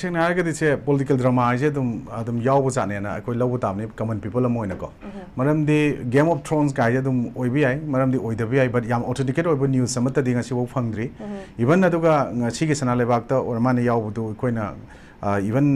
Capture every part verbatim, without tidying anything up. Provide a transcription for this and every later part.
ꯁꯦꯡꯅ ꯍꯥꯏꯔꯒꯗꯤ ꯁꯦ, political drama ꯍꯥꯏꯁꯦ ꯑꯗꯨꯝ, ꯑꯗꯨꯝ ꯌꯥꯎꯕ ꯖꯥꯠꯅꯦꯅ ꯑꯩꯈꯣꯏ ꯂꯧꯕ ꯇꯥꯕꯅꯤ, ꯀꯃꯟ ꯄꯤꯄꯜ ꯑꯃ ꯑꯣꯏꯅꯀꯣ꯫ ꯃꯔꯝꯗꯤ ꯒꯦꯝ ꯑꯣꯐ ꯊ꯭ꯔꯣꯟꯁ ꯀꯥꯏꯁꯦ ꯑꯗꯨꯝ ꯑꯣꯏꯕ ꯌꯥꯏ, ꯃꯔꯝꯗꯤ ꯑꯣꯏꯗꯕ ꯌꯥꯏ, ꯕꯠ ꯌꯥꯝ ꯑꯣꯊꯦꯟꯇꯤꯀꯦꯠ ꯑꯣꯏꯕ ꯅ꯭ꯌꯨꯁ ꯑꯃꯠꯇꯗꯤ ꯉꯁꯤꯐꯥꯎ ꯐꯪꯗ꯭ꯔꯤ꯫ ꯏꯚꯟ ꯑꯗꯨꯒ ꯉꯁꯤꯒꯤ ꯁꯅꯥ ꯂꯩꯕꯥꯛꯇ ꯑꯣꯏꯔ ꯃꯥꯅ ꯌꯥꯎꯕꯗꯨ ꯑꯩꯈꯣꯏꯅ, ꯏꯚꯟ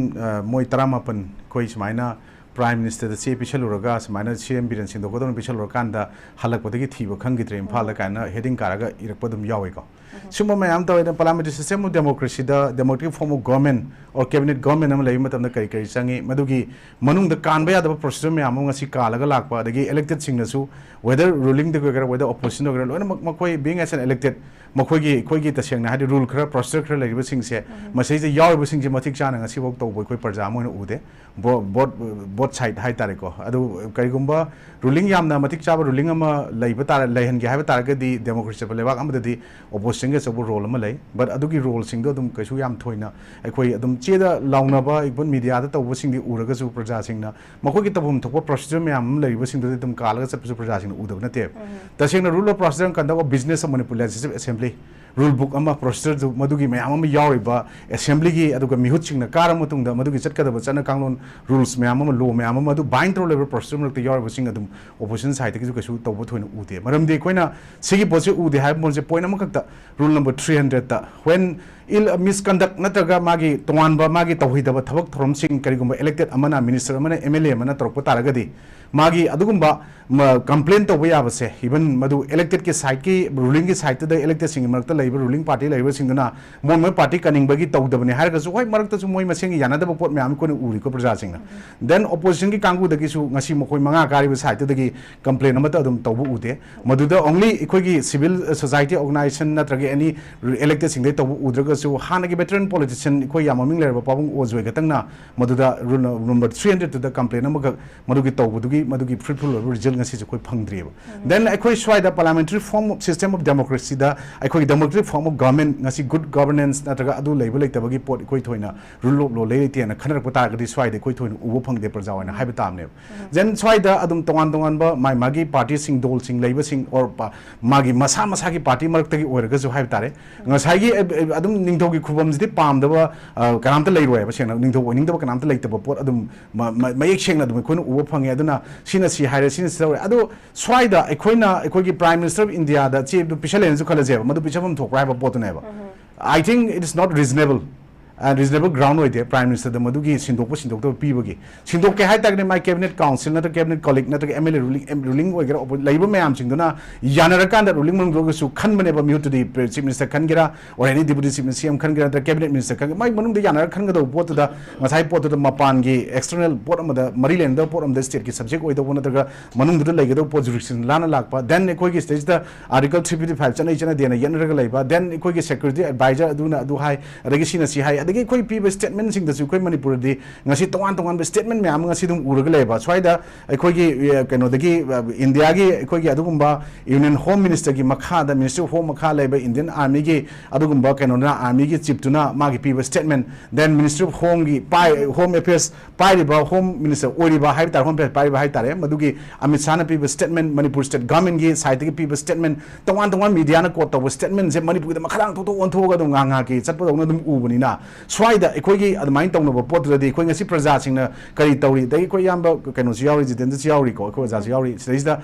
ꯃꯣꯏ ꯇꯔꯥꯃꯥꯄꯟ ꯑꯩꯈꯣꯏ ꯁꯨꯃꯥꯏꯅ ꯄ꯭ꯔꯥꯏꯝ ꯃꯤꯅꯤꯁꯇꯔꯗ ꯆꯦ ꯄꯤꯁꯜꯂꯨꯔꯒ, ꯁꯨꯃꯥꯏꯅ ꯁꯤ ꯑꯦꯝ ꯕꯤꯔꯦꯟ ꯁꯤꯡꯗꯣꯛꯀꯗꯧꯅ ꯄꯤꯁꯜꯂꯨꯔꯀꯥꯟꯗ ꯍꯜꯂꯛꯄꯗꯒꯤ ꯊꯤꯕ ꯈꯪꯈꯤꯗ꯭ꯔꯦ ꯏꯝꯐꯥꯜꯗ ꯀꯥꯏꯅ ꯍꯦꯗꯤꯡ ꯀꯥꯔꯒ ꯏꯔꯛꯄ ꯑꯗꯨꯝ ꯌꯥꯎꯋꯤꯀꯣ꯫ ꯁꯤꯒꯨꯝꯕ ꯃꯌꯥꯝ ꯇꯧꯋꯦ꯫ ꯑꯗꯨꯅ parliamentary system of democracyꯗ democratic form of government or cabinet government ꯑꯃ ꯂꯩꯕ ꯃꯇꯝꯗ ꯀꯔꯤ ꯀꯔꯤ ꯆꯪꯉꯤ, ꯃꯗꯨꯒꯤ ꯃꯅꯨꯡꯗ ꯀꯥꯟꯕ ꯌꯥꯗꯕ ꯄ꯭ꯔꯣꯁꯤꯖꯔ ꯃꯌꯥꯝ ꯑꯃ ꯉꯁꯤ ꯀꯥꯜꯂꯒ ꯂꯥꯛꯄ, ꯑꯗꯒꯤ ꯏꯂꯦꯛꯇꯦꯗꯁꯤꯡꯅꯁꯨ whether rulingꯗ ꯑꯣꯏꯒꯦꯔꯥ, whether oppositionꯗ ꯑꯣꯏꯒꯦꯔꯥ, ꯂꯣꯏꯅꯃꯛ ꯃꯈꯣꯏ being as an elected, ꯃꯈꯣꯏꯒꯤ, ꯑꯩꯈꯣꯏꯒꯤ ꯇꯁꯦꯡꯅ ꯍꯥꯏꯗꯤ ꯔꯨꯜ ꯈꯔ, ꯄ꯭ꯔꯣꯁꯤꯖꯔ ꯈꯔ ꯂꯩꯔꯤꯕꯁꯤꯡꯁꯦ, ꯃꯁꯤꯗꯩꯁꯤꯗ ꯌꯥꯎꯔꯤꯕꯁꯤꯡꯁꯦ ꯃꯇꯤꯛ ꯆꯥꯅ ꯉꯁꯤꯐꯥꯎ ꯇꯧꯕ ꯑꯩꯈꯣꯏ ꯄ꯭ꯔꯖꯥ ꯑꯃ ꯑꯣꯏꯅ ꯎꯗꯦ꯫ ꯕꯣ-, ꯕꯣꯠ, ꯕꯣꯠ ꯁꯥꯏꯠ ꯍꯥꯏꯇꯥꯔꯦꯀꯣ꯫ ꯑꯗꯨ ꯀꯔꯤꯒꯨꯝꯕ ꯔꯨꯂꯤꯡ ꯌꯥꯝꯅ ꯃꯇꯤꯛ ꯆꯥꯕ ꯔꯨꯂꯤꯡ ꯑꯃ ꯂꯩꯕ ꯇꯥꯔ-, ꯂꯩꯍꯟꯒꯦ ꯍꯥꯏꯕ ꯇꯥꯔꯒꯗꯤ ꯗꯦꯃꯣꯀ꯭ꯔꯦꯁꯤ ꯆꯠꯄ ꯂꯩꯕꯥꯛ ꯑꯃꯗꯗꯤ ꯑꯣꯄꯣꯖꯤꯁꯟꯒꯤ ꯑꯆꯧꯕ ꯔꯣꯜ ꯑꯃ ꯂꯩ꯫ ꯕꯠ ꯑꯗꯨꯒꯤ ꯔꯣꯜꯁꯤꯡꯗꯣ ꯑꯗꯨꯝ ꯀꯩꯁꯨ ꯌꯥꯝ ꯊꯣꯏꯅ ꯑꯩꯈꯣꯏ ꯑꯗꯨꯝ ꯆꯦꯗ ꯂꯥꯎꯅꯕ, ꯏꯚꯟ ꯃꯤꯗꯤꯌꯥꯗ ꯇꯧꯕꯁꯤꯡꯗꯤ ꯎꯔꯒꯁꯨ ꯄ꯭ꯔꯖꯥꯁꯤꯡꯅ ꯃꯈꯣꯏꯒꯤ ꯇꯧꯐꯝ ꯊꯣꯛꯄ ꯄ꯭ꯔꯣꯁꯤꯖꯔ ꯃꯌꯥꯝ ꯑꯃ ꯂꯩꯔꯤꯕꯁꯤꯡꯗꯨꯗꯤ ꯑꯗꯨꯝ ꯀꯥꯜꯂꯒ ꯆꯠꯄꯁꯨ ꯄ꯭ꯔꯖꯥꯁꯤꯡꯅ ꯎꯗꯕ ꯅꯠꯇꯦꯕ꯫ ꯇꯁꯦꯡꯅ rule of procedure and conduct of business of Manipur Legislative Assembly, rule book ꯑꯃ, ꯄ꯭ꯔꯣꯁꯤꯖꯔꯗꯨ, ꯃꯗꯨꯒꯤ ꯃꯌꯥꯝ ꯑꯃ ꯌꯥꯎꯔꯤꯕ ꯑꯦꯁꯦꯝꯕ꯭ꯂꯤꯒꯤ, ꯑꯗꯨꯒ ꯃꯤꯍꯨꯠꯁꯤꯡꯅ ꯀꯥꯔꯕ ꯃꯇꯨꯡꯗ ꯃꯗꯨꯒꯤ ꯆꯠꯀꯗꯕ ꯆꯠꯅ ꯀꯥꯡꯂꯣꯟ, ꯔꯨꯜꯁ ꯃꯌꯥꯝ ꯑꯃ, ꯂꯣ ꯃꯌꯥꯝ ꯑꯃ, ꯑꯗꯨ ꯕꯥꯏꯟ ꯇꯧꯔ ꯂꯩꯕ ꯄ꯭ꯔꯣꯁꯤꯖꯔ ꯃꯔꯛꯇ ꯌꯥꯎꯔꯤꯕꯁꯤꯡ ꯑꯗꯨꯝ ꯑꯣꯄꯣꯖꯤꯁꯟ ꯁꯥꯏꯠꯇꯒꯤꯁꯨ ꯀꯩꯁꯨ ꯇꯧꯕ ꯊꯣꯏꯅ ꯎꯗꯦ꯫ ꯃꯔꯝꯗꯤ ꯑꯩꯈꯣꯏꯅ ꯁꯤꯒꯤ ꯄꯣꯠꯁꯦ ꯎꯗꯦ ꯍꯥꯏꯕ ꯄꯣꯠꯁꯦ ꯄꯣꯏꯟ ꯑꯃꯈꯛꯇ, ꯔꯨꯜ ꯅꯝꯕꯔ ꯊ꯭ꯔꯤ ꯍꯟꯗ꯭ꯔꯦꯗꯇ, when ill misconduct ꯅꯠꯇ꯭ꯔꯒ ꯃꯥꯒꯤ ꯇꯣꯉꯥꯟꯕ ꯃꯥꯒꯤ ꯇꯧꯍꯩꯗꯕ ꯊꯕꯛ ꯊꯧꯔꯝꯁꯤꯡ ꯀꯔꯤꯒꯨꯝꯕ ꯏꯂꯦꯛꯇꯦꯗ ꯑꯃꯅ, ꯃꯤꯅꯤꯁꯇꯔ ꯑꯃꯅ, ꯑꯦꯝ ꯑꯦꯜ ꯑꯦ ꯑꯃꯅ ꯇꯧꯔꯛꯄ ꯇꯥꯔꯒꯗꯤ, ꯃꯥꯒꯤ ꯑꯗꯨꯒꯨꯝꯕ ꯃ-, ꯀꯝꯄ꯭ꯂꯦꯟ ꯇꯧꯕ ꯌꯥꯕꯁꯦ, ꯏꯚꯟ ꯃꯗꯨ ꯏꯂꯦꯛꯇꯦꯗꯀꯤ ꯁꯥꯏꯠꯀꯤ, ꯔꯨꯂꯤꯡꯒꯤ ꯁꯥꯏꯠꯇꯨꯗ ꯏꯂꯦꯛꯇꯦꯗꯁꯤꯡꯒꯤ ꯃꯔꯛꯇ ꯂꯩꯕ ꯔꯨꯂꯤꯡ ꯄꯥꯔꯇꯤ ꯂꯩꯔꯤꯕꯁꯤꯡꯗꯨꯅ ꯃꯣꯏ ꯃꯣꯏ ꯄꯥꯔꯇꯤ ꯀꯟꯅꯤꯡꯕꯒꯤ ꯇꯧꯗꯕꯅꯤ ꯍꯥꯏꯔꯒꯁꯨ, ꯍꯣꯏ, ꯃꯔꯛꯇꯁꯨ ꯃꯣꯏ ꯃꯁꯦꯟꯒꯤ ꯌꯥꯅꯗꯕ ꯄꯣꯠ ꯃꯌꯥꯝ ꯑꯩꯈꯣꯏꯅ ꯎꯔꯤꯀꯣ ꯄ꯭ꯔꯖꯥꯁꯤꯡꯅ꯫ ꯗꯦꯟ ꯑꯣꯄꯣꯖꯤꯁꯟꯒꯤ ꯀꯥꯡꯕꯨꯗꯒꯤꯁꯨ ꯉꯁꯤ ꯃꯈꯣꯏ ꯃꯉꯥ ꯀꯥꯔꯤꯕ ꯁꯥꯏꯠꯇꯨꯗꯒꯤ ꯀꯝꯄ꯭ꯂꯦꯟ ꯑꯃꯠꯇ ꯑꯗꯨꯝ ꯇꯧꯕ ꯎꯗꯦ꯫ ꯃꯗꯨꯗ ꯑꯣꯡꯂꯤ ꯑꯩꯈꯣꯏꯒꯤ ꯁꯤꯚꯤꯜ ꯁꯣꯁꯥꯏꯇꯤ ꯑꯣꯔꯒꯅꯥꯏꯖꯦꯁꯟ ꯅꯠꯇ꯭ꯔꯒ ꯑꯦꯅꯤ ꯏꯂꯦꯛꯇꯦꯗꯁꯤꯡꯗꯩ ꯇꯧꯕ ꯎꯗ꯭ꯔꯒꯁꯨ, ꯍꯥꯟꯅꯒꯤ ꯚꯦꯇꯔꯟ ꯄꯣꯂꯤꯇꯤꯁꯤꯌꯟ ꯑꯩꯈꯣꯏ ꯌꯥꯝ ꯃꯃꯤꯡ ꯂꯩꯔꯕ ꯄꯥꯕꯨꯡ ꯑꯣꯖꯣꯏ ꯈꯛꯇꯪꯅ ꯃꯗꯨꯗ ꯔꯨꯜ ꯅꯝꯕꯔ ꯊ꯭ꯔꯤ ꯍꯟꯗ꯭ꯔꯦꯗꯇꯨꯗ ꯀꯝꯄ꯭ꯂꯦꯟ ꯑꯃꯈꯛ ꯃꯗꯨꯒꯤ ꯇꯧꯕꯗꯨꯒꯤ, ꯃꯗꯨꯒꯤ ꯐ꯭ꯔꯨꯠꯐꯨꯜ ꯑꯣꯏꯕ ꯔꯤꯖꯜ ꯉꯁꯤꯁꯨ ꯑꯩꯈꯣꯏ ꯐꯪꯗ꯭ꯔꯤꯑꯕ꯫ ꯗꯦꯟ ꯑꯩꯈꯣꯏ ꯁ꯭ꯋꯥꯏꯗ parliamentary form of system of democracyꯗ ꯑꯩꯈꯣꯏꯒꯤ democratic form of government ꯉꯁꯤ good governance ꯅꯠꯇ꯭ꯔꯒ ꯑꯗꯨ ꯂꯩꯕ ꯂꯩꯇꯕꯒꯤ ꯄꯣꯠ ꯑꯩꯈꯣꯏ ꯊꯣꯏꯅ ꯔꯨꯜ ꯑꯣꯐ ꯂꯣ ꯂꯩ ꯂꯩꯇꯦꯅ ꯈꯟꯅꯔꯛꯄ ꯇꯥꯔꯒꯗꯤ ꯁ꯭ꯋꯥꯏꯗ ꯑꯩꯈꯣꯏ ꯊꯣꯏꯅ ꯎꯕ ꯐꯪꯗꯦ ꯄ꯭ꯔꯖꯥ ꯑꯣꯏꯅ ꯍꯥꯏꯕ ꯇꯥꯕꯅꯦꯕ꯫ ꯗꯦꯟ ꯁ꯭ꯋꯥꯏꯗ ꯑꯗꯨꯝ ꯇꯣꯉꯥꯟ ꯇꯣꯉꯥꯟꯕ ꯃꯥꯒꯤ ꯃꯥꯒꯤ ꯄꯥꯔꯇꯤꯁꯤꯡ, ꯗꯣꯜꯁꯤꯡ ꯂꯩꯕꯁꯤꯡ, or ꯄ-, ꯃꯥꯒꯤ ꯃꯁꯥ ꯃꯁꯥꯒꯤ ꯄꯥꯔꯇꯤ ꯃꯔꯛꯇꯒꯤ ꯑꯣꯏꯔꯒꯁꯨ ꯍꯥꯏꯕ ꯇꯥꯔꯦ, ꯉꯁꯥꯏꯒꯤ ꯑꯦ-, ꯑꯦ-, ꯑꯗꯨꯝ ꯅꯤꯡꯊꯧꯒꯤ ꯈꯨꯕꯝꯁꯤꯗꯤ ꯄꯥꯝꯗꯕ, ꯑ, ꯀꯅꯥꯝꯇ ꯂꯩꯔꯣꯏꯕ꯫ ꯁꯦꯡꯅ ꯅꯤꯡꯊꯧ ꯑꯣꯏꯅꯤꯡꯗꯕ ꯀꯅꯥꯝꯇ ꯂꯩꯇꯕ ꯄꯣꯠ ꯑꯗꯨꯝ ꯃ-, ꯃ-, ꯃꯌꯦꯛ ꯁꯦꯡꯅ ꯑꯗꯨꯝ ꯑꯩꯈꯣꯏꯅ ꯎꯕ ꯐꯪꯉꯦ꯫ ꯑꯗꯨꯅ ꯁꯤꯅ ꯁꯤ ꯍꯥꯏꯔꯦ, ꯁꯤꯅ ꯁꯤ ꯇꯧꯔꯦ꯫ ꯑꯗꯣ ꯁ꯭ꯋꯥꯏꯗ ꯑꯩꯈꯣꯏꯅ ꯑꯩꯈꯣꯏꯒꯤ Prime Minister of India ꯗ ꯆꯦꯗꯨ ꯄꯤꯁꯜꯂꯦꯅꯁꯨ ꯈꯜꯂꯁꯦꯕ, ꯃꯗꯨ ꯄꯤꯁꯐꯝ ꯊꯣꯛꯄ꯭ꯔꯥ ꯍꯥꯏꯕ ꯄꯣꯠꯇꯨꯅꯦꯕ꯫ I think it is not reasonable, ꯑ, reasonable ground ꯑꯣꯏꯗꯦ Prime Minister ꯗ ꯃꯗꯨꯒꯤ ꯁꯤꯟꯗꯣꯛꯄ ꯁꯤꯟꯗꯣꯛꯇꯕ ꯄꯤꯕꯒꯤ꯫ ꯁꯤꯟꯗꯣꯛꯀꯦ ꯍꯥꯏ ꯇꯥꯔꯒꯗꯤ ꯃꯥꯏ Cabinet Council ꯅꯠꯇ꯭ꯔꯒ Cabinet Colleague ꯅꯠꯇ꯭ꯔꯒ M L A ruling, ruling ꯑꯣꯏꯒꯦꯔꯥ, oppo-, ꯂꯩꯕ ꯃꯌꯥꯝꯁꯤꯡꯗꯨꯅ ꯌꯥꯅꯔꯀꯥꯟꯗ ruling ꯃꯅꯨꯡꯗ ꯑꯣꯏꯔꯒꯁꯨ ꯈꯟꯕꯅꯦꯕ꯫ ꯃꯤꯍꯨꯠꯇꯨꯗꯤ Chief Minister ꯈꯟꯒꯦꯔꯥ, or any Deputy Chief Minister, C M ꯈꯟꯒꯦꯔꯥ ꯅꯠꯇ꯭ꯔꯒ Cabinet Minister ꯈꯟꯒꯦꯔꯥ, ꯃꯥꯏ ꯃꯅꯨꯡꯗ ꯌꯥꯅꯔ ꯈꯟꯒꯗꯧꯕ ꯄꯣꯠꯇꯨꯗ ꯉꯁꯥꯏ ꯄꯣꯠꯇꯨꯗ ꯃꯄꯥꯟꯒꯤ external ꯄꯣꯠ ꯑꯃꯗ, ꯃꯔꯤ ꯂꯩꯅꯗꯕ ꯄꯣꯠ ꯑꯃꯗ, state ꯀꯤ subject ꯑꯣꯏꯗꯧꯕ ꯅꯠꯇ꯭ꯔꯒ ꯃꯅꯨꯡꯗꯨꯗ ꯂꯩꯒꯗꯧꯕ ꯄꯣꯠ jurisdiction ꯂꯥꯟꯅ ꯂꯥꯛꯄ, then ꯑꯩꯈꯣꯏꯒꯤ ꯁꯤꯗꯩꯁꯤꯗ Article three fifty five ꯆꯠꯅꯩ ꯆꯠꯅꯗꯦꯅ ꯌꯦꯠꯅꯔꯒ ꯂꯩꯕ, then ꯑꯩꯈꯣꯏꯒꯤ security advisor ꯑꯗꯨꯅ ꯑꯗꯨ ꯍꯥꯏ, ꯑꯗꯒꯤ ꯁꯤꯅ ꯁꯤ ꯍꯥꯏ, ꯑꯗꯒꯤ ꯑꯩꯈꯣꯏ ꯄꯤꯕ statement ꯁꯤꯡꯗꯁꯨ ꯑꯩꯈꯣꯏ ꯃꯅꯤꯄꯨꯔꯗꯗꯤ ꯉꯁꯤ ꯇꯣꯉꯥꯟ ꯇꯣꯉꯥꯟꯕ statement ꯃꯌꯥꯝ ꯑꯃ ꯉꯁꯤ ꯑꯗꯨꯝ ꯎꯔꯒ ꯂꯩꯌꯦꯕ꯫ ꯁ꯭ꯋꯥꯏꯗ ꯑꯩꯈꯣꯏꯒꯤ, ꯑ, ꯀꯩꯅꯣꯗꯒꯤ, ꯑ, India ꯒꯤ ꯑꯩꯈꯣꯏꯒꯤ ꯑꯗꯨꯒꯨꯝꯕ Union Home Minister ꯒꯤ ꯃꯈꯥꯗ, Ministry of Home ꯃꯈꯥ ꯂꯩꯕ Indian Army ꯒꯤ ꯑꯗꯨꯒꯨꯝꯕ ꯀꯩꯅꯣꯅ, Army ꯒꯤ chief ꯇꯨꯅ ꯃꯥꯒꯤ ꯄꯤꯕ statement, then Ministry of Home ꯒꯤ ꯄꯥꯏ-, Home Affairs ꯄꯥꯏꯔꯤꯕ Home Minister ꯑꯣꯏꯔꯤꯕ ꯍꯥꯏꯕ ꯇꯥꯔꯦ, Home Affairs ꯄꯥꯏꯔꯤꯕ ꯍꯥꯏꯕ ꯇꯥꯔꯦ, ꯃꯗꯨꯒꯤ ꯑꯃꯤꯠ ꯁꯥꯍꯅ ꯄꯤꯕ statement, ꯃꯅꯤꯄꯨꯔ state government ꯒꯤ side ꯇꯒꯤ ꯄꯤꯕ statement, ꯇꯣꯉꯥꯟ ꯇꯣꯉꯥꯟ media ꯅ quote ꯇꯧꯕ statement ꯁꯦ ꯃꯅꯤꯄꯨꯔꯒꯤꯗ ꯃꯈꯥꯗꯥꯡ ꯊꯣꯛ ꯊꯣꯛ ꯑꯣꯟꯊꯣꯛꯑꯒ ꯑꯗꯨꯝ ꯉꯥꯏꯍꯥꯛ ꯉꯥꯏꯍꯥꯛꯀꯤ ꯆꯠꯄꯗꯧꯅ ꯑꯗꯨꯝ ꯎꯕꯅꯤꯅ, ꯁ꯭ꯋꯥꯏꯗ ꯑꯩꯈꯣꯏꯒꯤ ꯑꯗꯨꯃꯥꯏꯅ ꯇꯧꯅꯕ ꯄꯣꯠꯇꯨꯗꯗꯤ ꯑꯩꯈꯣꯏ ꯉꯁꯤ ꯄ꯭ꯔꯖꯥꯁꯤꯡꯅ ꯀꯔꯤ ꯇꯧꯔꯤ? ꯑꯗꯒꯤ ꯑꯩꯈꯣꯏ ꯏꯌꯥꯝꯕ ꯀꯩꯅꯣꯁꯨ ꯌꯥꯎꯔꯤ, ꯖꯤꯇꯦꯟꯗ꯭ꯔꯁꯨ ꯌꯥꯎꯔꯤꯀꯣ, ꯑꯩꯈꯣꯏ ꯑꯣꯖꯥꯁꯨ ꯌꯥꯎꯔꯤ꯫ ꯁꯤꯗꯩꯁꯤꯗ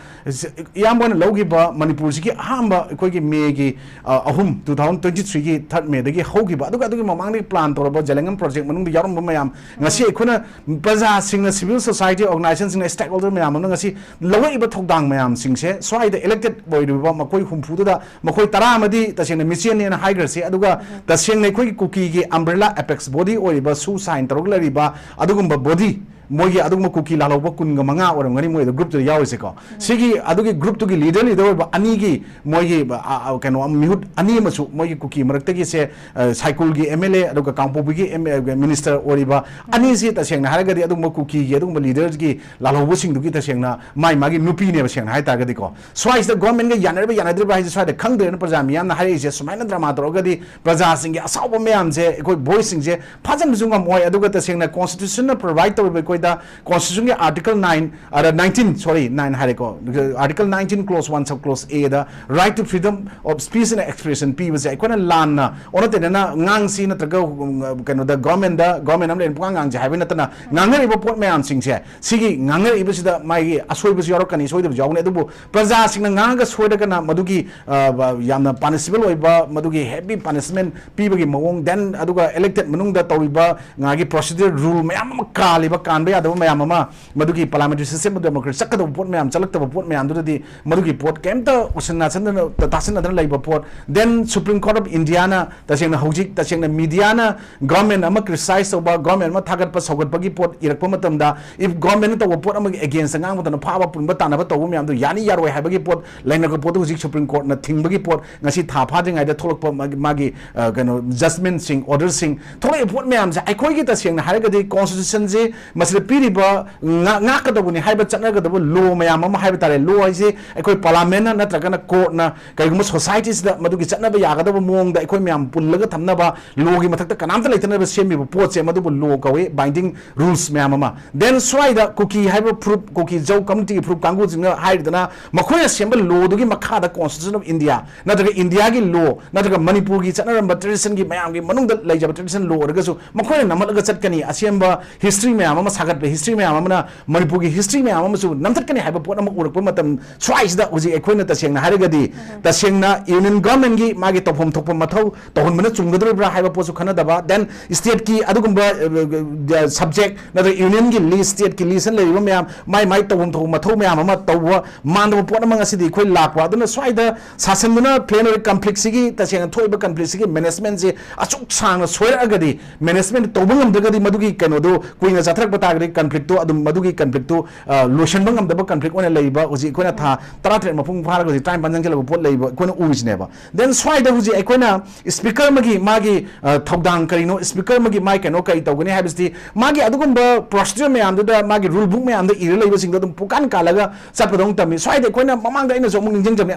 ꯏꯌꯥꯝꯕꯅ ꯂꯧꯈꯤꯕ ꯃꯅꯤꯄꯨꯔꯁꯤꯒꯤ ꯑꯍꯥꯟꯕ ꯑꯩꯈꯣꯏꯒꯤ May ꯒꯤ, ꯑ, ꯑꯍꯨꯝ, two thousand twenty three ꯒꯤ third May ꯗꯒꯤ ꯍꯧꯈꯤꯕ, ꯑꯗꯨꯒ ꯑꯗꯨꯒꯤ ꯃꯃꯥꯡꯗꯒꯤ plan ꯇꯧꯔꯕ ꯖꯦꯂꯦꯡꯉꯝ project ꯃꯅꯨꯡꯗ ꯌꯥꯎꯔꯝꯕ ꯃꯌꯥꯝ, ꯉꯁꯤ ꯑꯩꯈꯣꯏꯅ ꯄ꯭ꯔꯖꯥꯁꯤꯡꯅ, civil society organization ꯁꯤꯡꯅ, stakeholder ꯃꯌꯥꯝ ꯑꯃꯅ ꯉꯁꯤ ꯂꯧꯔꯛꯏꯕ ꯊꯧꯗꯥꯡ ꯃꯌꯥꯝꯁꯤꯡꯁꯦ ꯁ꯭ꯋꯥꯏꯗ elected ꯑꯣꯏꯔꯤꯕ ꯃꯈꯣꯏ ꯍꯨꯝꯐꯨꯗꯨꯗ, ꯃꯈꯣꯏ ꯇꯔꯥ ꯑꯃꯗꯤ ꯇꯁꯦꯡꯅ ꯃꯤꯆꯦꯟꯅꯦꯅ ꯍꯥꯏꯈ꯭ꯔꯁꯤ, ꯑꯗꯨꯒ ꯇꯁꯦꯡꯅ ꯑꯩꯈꯣꯏꯒꯤ ꯀꯨꯀꯤꯒꯤ umbrella apex body ꯑꯣꯏꯔꯤꯕ, ꯁꯨ ꯁꯥꯏꯟ ꯇꯧꯔꯒ ꯂꯩꯔꯤꯕ ꯑꯗꯨꯒꯨꯝꯕ body, ꯃꯣꯏꯒꯤ ꯑꯗꯨꯒꯨꯝꯕ ꯀꯨꯀꯤ ꯂꯥꯜꯍꯧꯕ ꯀꯨꯟꯒ ꯃꯉꯥ ꯑꯣꯏꯔꯝꯒꯅꯤ ꯃꯣꯏꯗ group ꯇꯨꯗ ꯌꯥꯎꯔꯤꯁꯦꯀꯣ꯫ ꯁꯤꯒꯤ ꯑꯗꯨꯒꯤ group ꯇꯨꯒꯤ leader, leader ꯑꯣꯏꯕ ꯑꯅꯤꯒꯤ ꯃꯣꯏꯒꯤ, ꯑ, ꯑ, ꯀꯩꯅꯣ, ꯃꯤꯍꯨꯠ ꯑꯅꯤ ꯑꯃꯁꯨ ꯃꯣꯏꯒꯤ ꯀꯨꯀꯤ ꯃꯔꯛꯇꯒꯤꯁꯦ, ꯑ, ꯁꯥꯏꯀꯨꯜꯒꯤ M L A ꯑꯗꯨꯒ ꯀꯥꯡꯄꯣꯛꯄꯤꯒꯤ M-, ꯑ, minister ꯑꯣꯏꯔꯤꯕ ꯑꯅꯤꯁꯤ ꯇꯁꯦꯡꯅ ꯍꯥꯏꯔꯒꯗꯤ ꯑꯗꯨꯒꯨꯝꯕ ꯀꯨꯀꯤꯒꯤ ꯑꯗꯨꯒꯨꯝꯕ leader ꯒꯤ ꯂꯥꯜꯍꯧꯕꯁꯤꯡꯗꯨꯒꯤ ꯇꯁꯦꯡꯅ ꯃꯥꯏ ꯃꯥꯒꯤ ꯅꯨꯄꯤꯅꯦꯕ, ꯁꯦꯡꯅ ꯍꯥꯏ ꯇꯥꯔꯒꯗꯤꯀꯣ꯫ ꯁ꯭ꯋꯥꯏꯁꯤꯗ government ꯀ ꯌꯥꯅꯔꯤꯕ ꯌꯥꯅꯗ꯭ꯔꯤꯕ ꯍꯥꯏꯁꯦ ꯁ꯭ꯋꯥꯏꯗ ꯈꯪꯗ꯭ꯔꯦꯅ ꯄ꯭ꯔꯖꯥ ꯃꯤꯌꯥꯝꯅ ꯍꯥꯏꯔꯛꯏꯁꯦ꯫ ꯁꯨꯃꯥꯏꯅ drama ꯇꯧꯔꯒꯗꯤ ꯄ꯭ꯔꯖꯥꯁꯤꯡꯒꯤ ꯑꯁꯥꯎꯕ ꯃꯌꯥꯝꯁꯦ ꯑꯩꯈꯣꯏ voice ꯁꯤꯡꯁꯦ ꯐꯥꯖꯤꯟꯕꯁꯨ ꯉꯝꯃꯣꯏ, ꯑꯗꯨꯒ ꯇꯁꯦꯡꯅ constitution ꯅ provide ꯇꯧꯔꯤꯕ ꯑꯩꯈꯣꯏ ꯗ ꯀꯣꯟꯁꯇꯤꯇ꯭ꯌꯨꯁꯟꯒꯤ ꯑꯥꯔꯇꯤꯀꯜ ꯅꯥꯏꯟ, ꯑꯗ ꯅꯥꯏꯟꯇꯤꯟ, ꯁꯣꯔꯤ, ꯅꯥꯏꯟ ꯍꯥꯏꯔꯦꯀꯣ, article nineteen clause one sub clause ꯑꯦꯗ right to freedom of speech and expression ꯄꯤꯕꯁꯦ ꯑꯩꯈꯣꯏꯅ ꯂꯥꯟꯅ, ꯑꯣꯟꯅ ꯇꯩꯅꯅ ꯉꯥꯡꯁꯤ ꯅꯠꯇ꯭ꯔꯒ, ꯎꯝ, ꯀꯩꯅꯣꯗ, ꯒꯣꯔꯃꯦꯟꯗ, ꯒꯣꯔꯃꯦꯟ ꯑꯃ ꯂꯩꯔꯦ, ꯄꯨꯡꯉꯥꯡ ꯉꯥꯡꯁꯤ ꯍꯥꯏꯕ ꯅꯠꯇꯅ, ꯉꯥꯡꯅꯔꯤꯕ ꯄꯣꯠ ꯃꯌꯥꯝꯁꯤꯡꯁꯦ, ꯁꯤꯒꯤ ꯉꯥꯡꯅꯔꯛꯏꯕꯁꯤꯗ ꯃꯥꯒꯤ ꯑꯁꯣꯏꯕꯁꯨ ꯌꯥꯎꯔꯛꯀꯅꯤ, ꯁꯣꯏꯗꯕꯁꯨ ꯌꯥꯎꯒꯅꯤ, ꯑꯗꯨꯕꯨ ꯄ꯭ꯔꯖꯥꯁꯤꯡꯅ ꯉꯥꯡꯉꯒ ꯁꯣꯏꯔꯒꯅ ꯃꯗꯨꯒꯤ, ꯑ, ꯌꯥꯝꯅ ꯄꯥꯅꯤꯁꯤꯕꯜ ꯑꯣꯏꯕ, ꯃꯗꯨꯒꯤ ꯍꯦꯚꯤ ꯄꯥꯅꯤꯁꯃꯦꯟ ꯄꯤꯕꯒꯤ ꯃꯑꯣꯡ, then ꯑꯗꯨꯒ ꯏꯂꯦꯛꯇꯦꯗ ꯃꯅꯨꯡꯗ ꯇꯧꯔꯤꯕ ꯉꯥꯒꯤ ꯄ꯭ꯔꯣꯁꯤꯗ꯭ꯌꯨꯔ ꯔꯨꯜ ꯃꯌꯥꯝ ꯑꯃ ꯀꯥꯜꯂꯤꯕ, ꯀꯥꯟꯕ ꯌꯥꯗꯕ ꯃꯌꯥꯝ ꯑꯃ, ꯃꯗꯨꯒꯤ ꯄꯥꯔꯂꯤꯌꯥꯃꯦꯟꯇꯔꯤ ꯁꯤꯁꯇꯦꯝ ꯑꯣꯐ ꯗꯦꯃꯣꯀ꯭ꯔꯦꯁꯤ ꯆꯠꯀꯗꯕ ꯄꯣꯠ ꯃꯌꯥꯝ, ꯆꯠꯂꯛꯇꯕ ꯄꯣꯠ ꯃꯌꯥꯝꯗꯨꯗꯗꯤ ꯃꯗꯨꯒꯤ ꯄꯣꯠ ꯀꯩꯝꯇ ꯎꯁꯤꯟ ꯅꯥꯁꯤꯟꯗꯅ, ꯇꯥꯁꯤꯟꯅꯗꯅ ꯂꯩꯕ ꯄꯣꯠ, then Supreme Court of Indiaꯅ ꯇꯁꯦꯡꯅ ꯍꯧꯖꯤꯛ ꯇꯁꯦꯡꯅ ꯃꯤꯗꯤꯌꯥꯅ ꯒꯣꯔꯃꯦꯟ ꯑꯃ ꯀ꯭ꯔꯤꯇꯤꯁꯥꯏꯁ ꯇꯧꯕ, ꯒꯣꯔꯃꯦꯟ ꯑꯃ ꯊꯥꯒꯠꯄ ꯁꯧꯒꯠꯄꯒꯤ ꯄꯣꯠ ꯏꯔꯛꯄ ꯃꯇꯝꯗ, if ꯒꯣꯔꯃꯦꯟꯅ ꯇꯧꯕ ꯄꯣꯠ ꯑꯃꯒꯤ ꯑꯦꯒꯦꯟꯁꯇ ꯉꯥꯡꯕ ꯃꯇꯝꯗ ꯐꯥꯕ ꯄꯨꯟꯕ ꯇꯥꯟꯅꯕ ꯇꯧꯕ ꯃꯌꯥꯝꯗꯣ ꯌꯥꯅꯤ ꯌꯥꯔꯣꯏ ꯍꯥꯏꯕꯒꯤ ꯄꯣꯠ ꯂꯩꯅꯔꯛꯄ ꯄꯣꯠꯇꯣ ꯍꯧꯖꯤꯛ ꯁꯨꯄ꯭ꯔꯤꯝ ꯀꯣꯔꯠꯅ ꯊꯤꯡꯕꯒꯤ ꯄꯣꯠ, ꯉꯁꯤ ꯊꯥ ꯐꯥꯗ꯭ꯔꯤꯉꯩꯗ ꯊꯣꯛꯂꯛꯄ ꯃꯥꯒꯤ, ꯃꯥꯒꯤ, ꯑ, ꯀꯩꯅꯣ, ꯖꯁꯃꯦꯟꯁꯤꯡ, ꯑꯣꯔꯗꯔꯁꯤꯡ ꯊꯣꯛꯂꯛꯏꯕ ꯄꯣꯠ ꯃꯌꯥꯝꯁꯦ ꯑꯩꯈꯣꯏꯒꯤ ꯇꯁꯦꯡꯅ ꯍꯥꯏꯔꯒꯗꯤ ꯀꯣꯟꯁꯇꯤꯇ꯭ꯌꯨꯁꯟꯁꯦ ꯃꯁꯤꯗ ꯄꯤꯔꯤꯕ ꯉꯥ-, ꯉꯥꯛꯀꯗꯧꯕꯅꯤ ꯍꯥꯏꯕ ꯆꯠꯅꯒꯗꯕ ꯂꯣ ꯃꯌꯥꯝ ꯑꯃ ꯍꯥꯏꯕ ꯇꯥꯔꯦ, ꯂꯣ ꯍꯥꯏꯁꯦ ꯑꯩꯈꯣꯏ ꯄꯥꯔꯂꯤꯌꯥꯃꯦꯟꯠꯅ ꯅꯠꯇ꯭ꯔꯒꯅ ꯀꯣꯔꯠꯅ ꯀꯩꯒꯨꯝꯕ ꯁꯣꯁꯥꯏꯇꯤꯁꯤꯗ ꯃꯗꯨꯒꯤ ꯆꯠꯅꯕ ꯌꯥꯒꯗꯕ ꯃꯑꯣꯡꯗ ꯑꯩꯈꯣꯏ ꯃꯌꯥꯝ ꯄꯨꯜꯂꯒ ꯊꯝꯅꯕ, ꯂꯣꯒꯤ ꯃꯊꯛꯇ ꯀꯅꯥꯝꯇ ꯂꯩꯇꯅꯕ ꯁꯦꯝꯃꯤꯕ ꯄꯣꯠꯁꯦ ꯃꯗꯨꯕꯨ ꯂꯣ ꯀꯧꯏ, ꯕꯥꯏꯟꯗꯤꯡ ꯔꯨꯜꯁ ꯃꯌꯥꯝ ꯑꯃ꯫ Then ꯁ꯭ꯋꯥꯏꯗ ꯀꯨꯀꯤ ꯍꯥꯏꯕ ꯐꯨꯔꯨꯞ, ꯀꯨꯀꯤ ꯖꯧ ꯀꯝꯃꯨꯅꯤꯇꯤꯒꯤ ꯐꯨꯔꯨꯞ ꯀꯥꯡꯕꯨꯁꯤꯡꯅ ꯍꯥꯏꯔꯤꯗꯅ ꯃꯈꯣꯏꯅ ꯁꯦꯝꯕ ꯂꯣꯗꯨꯒꯤ ꯃꯈꯥꯗ Constitution of India ꯅꯠꯇ꯭ꯔꯒ ꯏꯟꯗꯤꯌꯥꯒꯤ ꯂꯣ ꯅꯠꯇ꯭ꯔꯒ ꯃꯅꯤꯄꯨꯔꯒꯤ ꯆꯠꯅꯔꯝꯕ ꯇ꯭ꯔꯦꯗꯤꯁꯟꯒꯤ ꯃꯌꯥꯝꯒꯤ ꯃꯅꯨꯡꯗ ꯂꯩꯖꯕ ꯇ꯭ꯔꯦꯗꯤꯁꯟ ꯂꯣ ꯑꯣꯏꯔꯒꯁꯨ ꯃꯈꯣꯏꯅ ꯅꯝꯍꯠꯂꯒ ꯆꯠꯀꯅꯤ, ꯑꯁꯦꯝꯕ ꯍꯤꯁꯇ꯭ꯔꯤ ꯃꯌꯥꯝ ꯑꯃ ꯁꯥꯒꯠꯄ, ꯍꯤꯁꯇ꯭ꯔꯤ ꯃꯌꯥꯝ ꯑꯃꯅ ꯃꯅꯤꯄꯨꯔꯒꯤ ꯍꯤꯁꯇ꯭ꯔꯤ ꯃꯌꯥꯝ ꯑꯃꯁꯨ ꯅꯝꯊꯠꯀꯅꯤ ꯍꯥꯏꯕ ꯄꯣꯠ ꯑꯃ ꯎꯔꯛꯄ ꯃꯇꯝ ꯁ꯭ꯋꯥꯏꯁꯤꯗ ꯍꯧꯖꯤꯛ ꯑꯩꯈꯣꯏꯅ ꯇꯁꯦꯡꯅ ꯍꯥꯏꯔꯒꯗꯤ, ꯇꯁꯦꯡꯅ ꯌꯨꯅꯤꯌꯟ ꯒꯣꯔꯃꯦꯟꯒꯤ ꯃꯥꯒꯤ ꯇꯧꯐꯝ ꯊꯣꯛꯄ ꯃꯊꯧ ꯇꯧꯍꯟꯕꯅ ꯆꯨꯝꯒꯗꯧꯔꯤꯕ꯭ꯔꯥ ꯍꯥꯏꯕ ꯄꯣꯠꯁꯨ ꯈꯟꯅꯗꯕ, then ꯁ꯭ꯇꯦꯠꯀꯤ ꯑꯗꯨꯒꯨꯝꯕ, ꯑ, ꯑ, ꯁꯕꯖꯦꯛ ꯅꯠꯇ꯭ꯔꯒ ꯌꯨꯅꯤꯌꯟꯒꯤ ꯂꯤꯁ, ꯁ꯭ꯇꯦꯠꯀꯤ ꯂꯤꯁꯇ ꯂꯩꯔꯤꯕ ꯃꯌꯥꯝ ꯃꯥꯏ ꯃꯥꯏ ꯇꯧꯐꯝ ꯊꯣꯛꯄ ꯃꯊꯧ ꯃꯌꯥꯝ ꯑꯃ ꯇꯧꯕ ꯃꯥꯟꯗꯕ ꯄꯣꯠ ꯑꯃ ꯉꯁꯤꯗꯤ ꯑꯩꯈꯣꯏ ꯂꯥꯛꯄ꯫ ꯑꯗꯨꯅ ꯁ꯭ꯋꯥꯏꯗ ꯁꯥꯁꯟꯗꯨꯅ ꯄ꯭ꯂꯦꯟ ꯑꯣꯏꯔ ꯀꯟꯐ꯭ꯂꯤꯛꯁꯤꯒꯤ, ꯇꯁꯦꯡꯅ ꯊꯣꯛꯏꯕ ꯀꯟꯐ꯭ꯂꯤꯛꯁꯤꯒꯤ ꯃꯦꯅꯦꯖꯃꯦꯟꯁꯦ ꯑꯁꯨꯛ ꯁꯥꯡꯅ ꯁꯣꯏꯔꯛꯑꯒꯗꯤ, ꯃꯦꯅꯦꯖꯃꯦꯟ ꯇꯧꯕ ꯉꯝꯗ꯭ꯔꯒꯗꯤ ꯃꯗꯨꯒꯤ ꯀꯩꯅꯣꯗꯨ ꯀꯨꯏꯅ ꯆꯠꯊꯔꯛꯄ ꯇꯥꯔꯒꯗꯤ ꯀꯟꯐ꯭ꯂꯤꯛꯇꯨ ꯑꯗꯨꯝ, ꯃꯗꯨꯒꯤ ꯀꯟꯐ꯭ꯂꯤꯛꯇꯨ, ꯑ, ꯂꯣꯏꯁꯤꯟꯕ ꯉꯝꯗꯕ ꯀꯟꯐ꯭ꯂꯤꯛ ꯑꯣꯏꯅ ꯂꯩꯕ, ꯍꯧꯖꯤꯛ ꯑꯩꯈꯣꯏꯅ ꯊꯥ ꯇꯔꯥꯇꯔꯦꯠ ꯃꯄꯨꯡ ꯐꯥꯔꯒ ꯍꯧꯖꯤꯛ ꯇꯔꯥꯅꯤꯄꯥꯟ ꯆꯪꯁꯤꯜꯂꯕ ꯄꯣꯠ ꯂꯩꯕ ꯑꯩꯈꯣꯏꯅ ꯎꯔꯤꯁꯤꯅꯦꯕ꯫ Then ꯁ꯭ꯋꯥꯏꯗ ꯍꯧꯖꯤꯛ ꯑꯩꯈꯣꯏꯅ ꯁ꯭ꯄꯤꯀꯔ ꯑꯃꯒꯤ ꯃꯥꯒꯤ, ꯑ, ꯊꯧꯗꯥꯡ ꯀꯔꯤꯅꯣ, ꯁ꯭ꯄꯤꯀꯔ ꯑꯃꯒꯤ ꯃꯥꯒꯤ ꯀꯩꯅꯣ ꯀꯔꯤ ꯇꯧꯒꯅꯤ ꯍꯥꯏꯕꯁꯤꯗꯤ ꯃꯥꯒꯤ ꯑꯗꯨꯒꯨꯝꯕ ꯄ꯭ꯔꯣꯁꯤꯗ꯭ꯌꯨꯔ ꯃꯌꯥꯝꯗꯨꯗ ꯃꯥꯒꯤ ꯔꯨꯜ ꯕꯨꯛ ꯃꯌꯥꯝꯗ ꯏꯔ ꯂꯩꯕꯁꯤꯡꯗꯣ ꯑꯗꯨꯝ ꯄꯨꯡꯀꯥꯟ ꯀꯥꯜꯂꯒ ꯆꯠꯄꯗꯧꯅ ꯇꯝꯃꯤ꯫ ꯁ꯭ꯋꯥꯏꯗ ꯑꯩꯈꯣꯏꯅ ꯃꯃꯥꯡꯗ ꯑꯩꯅꯁꯨ ꯑꯃꯨꯛ ꯅꯤꯡꯁꯤꯡꯖꯕꯅꯤ,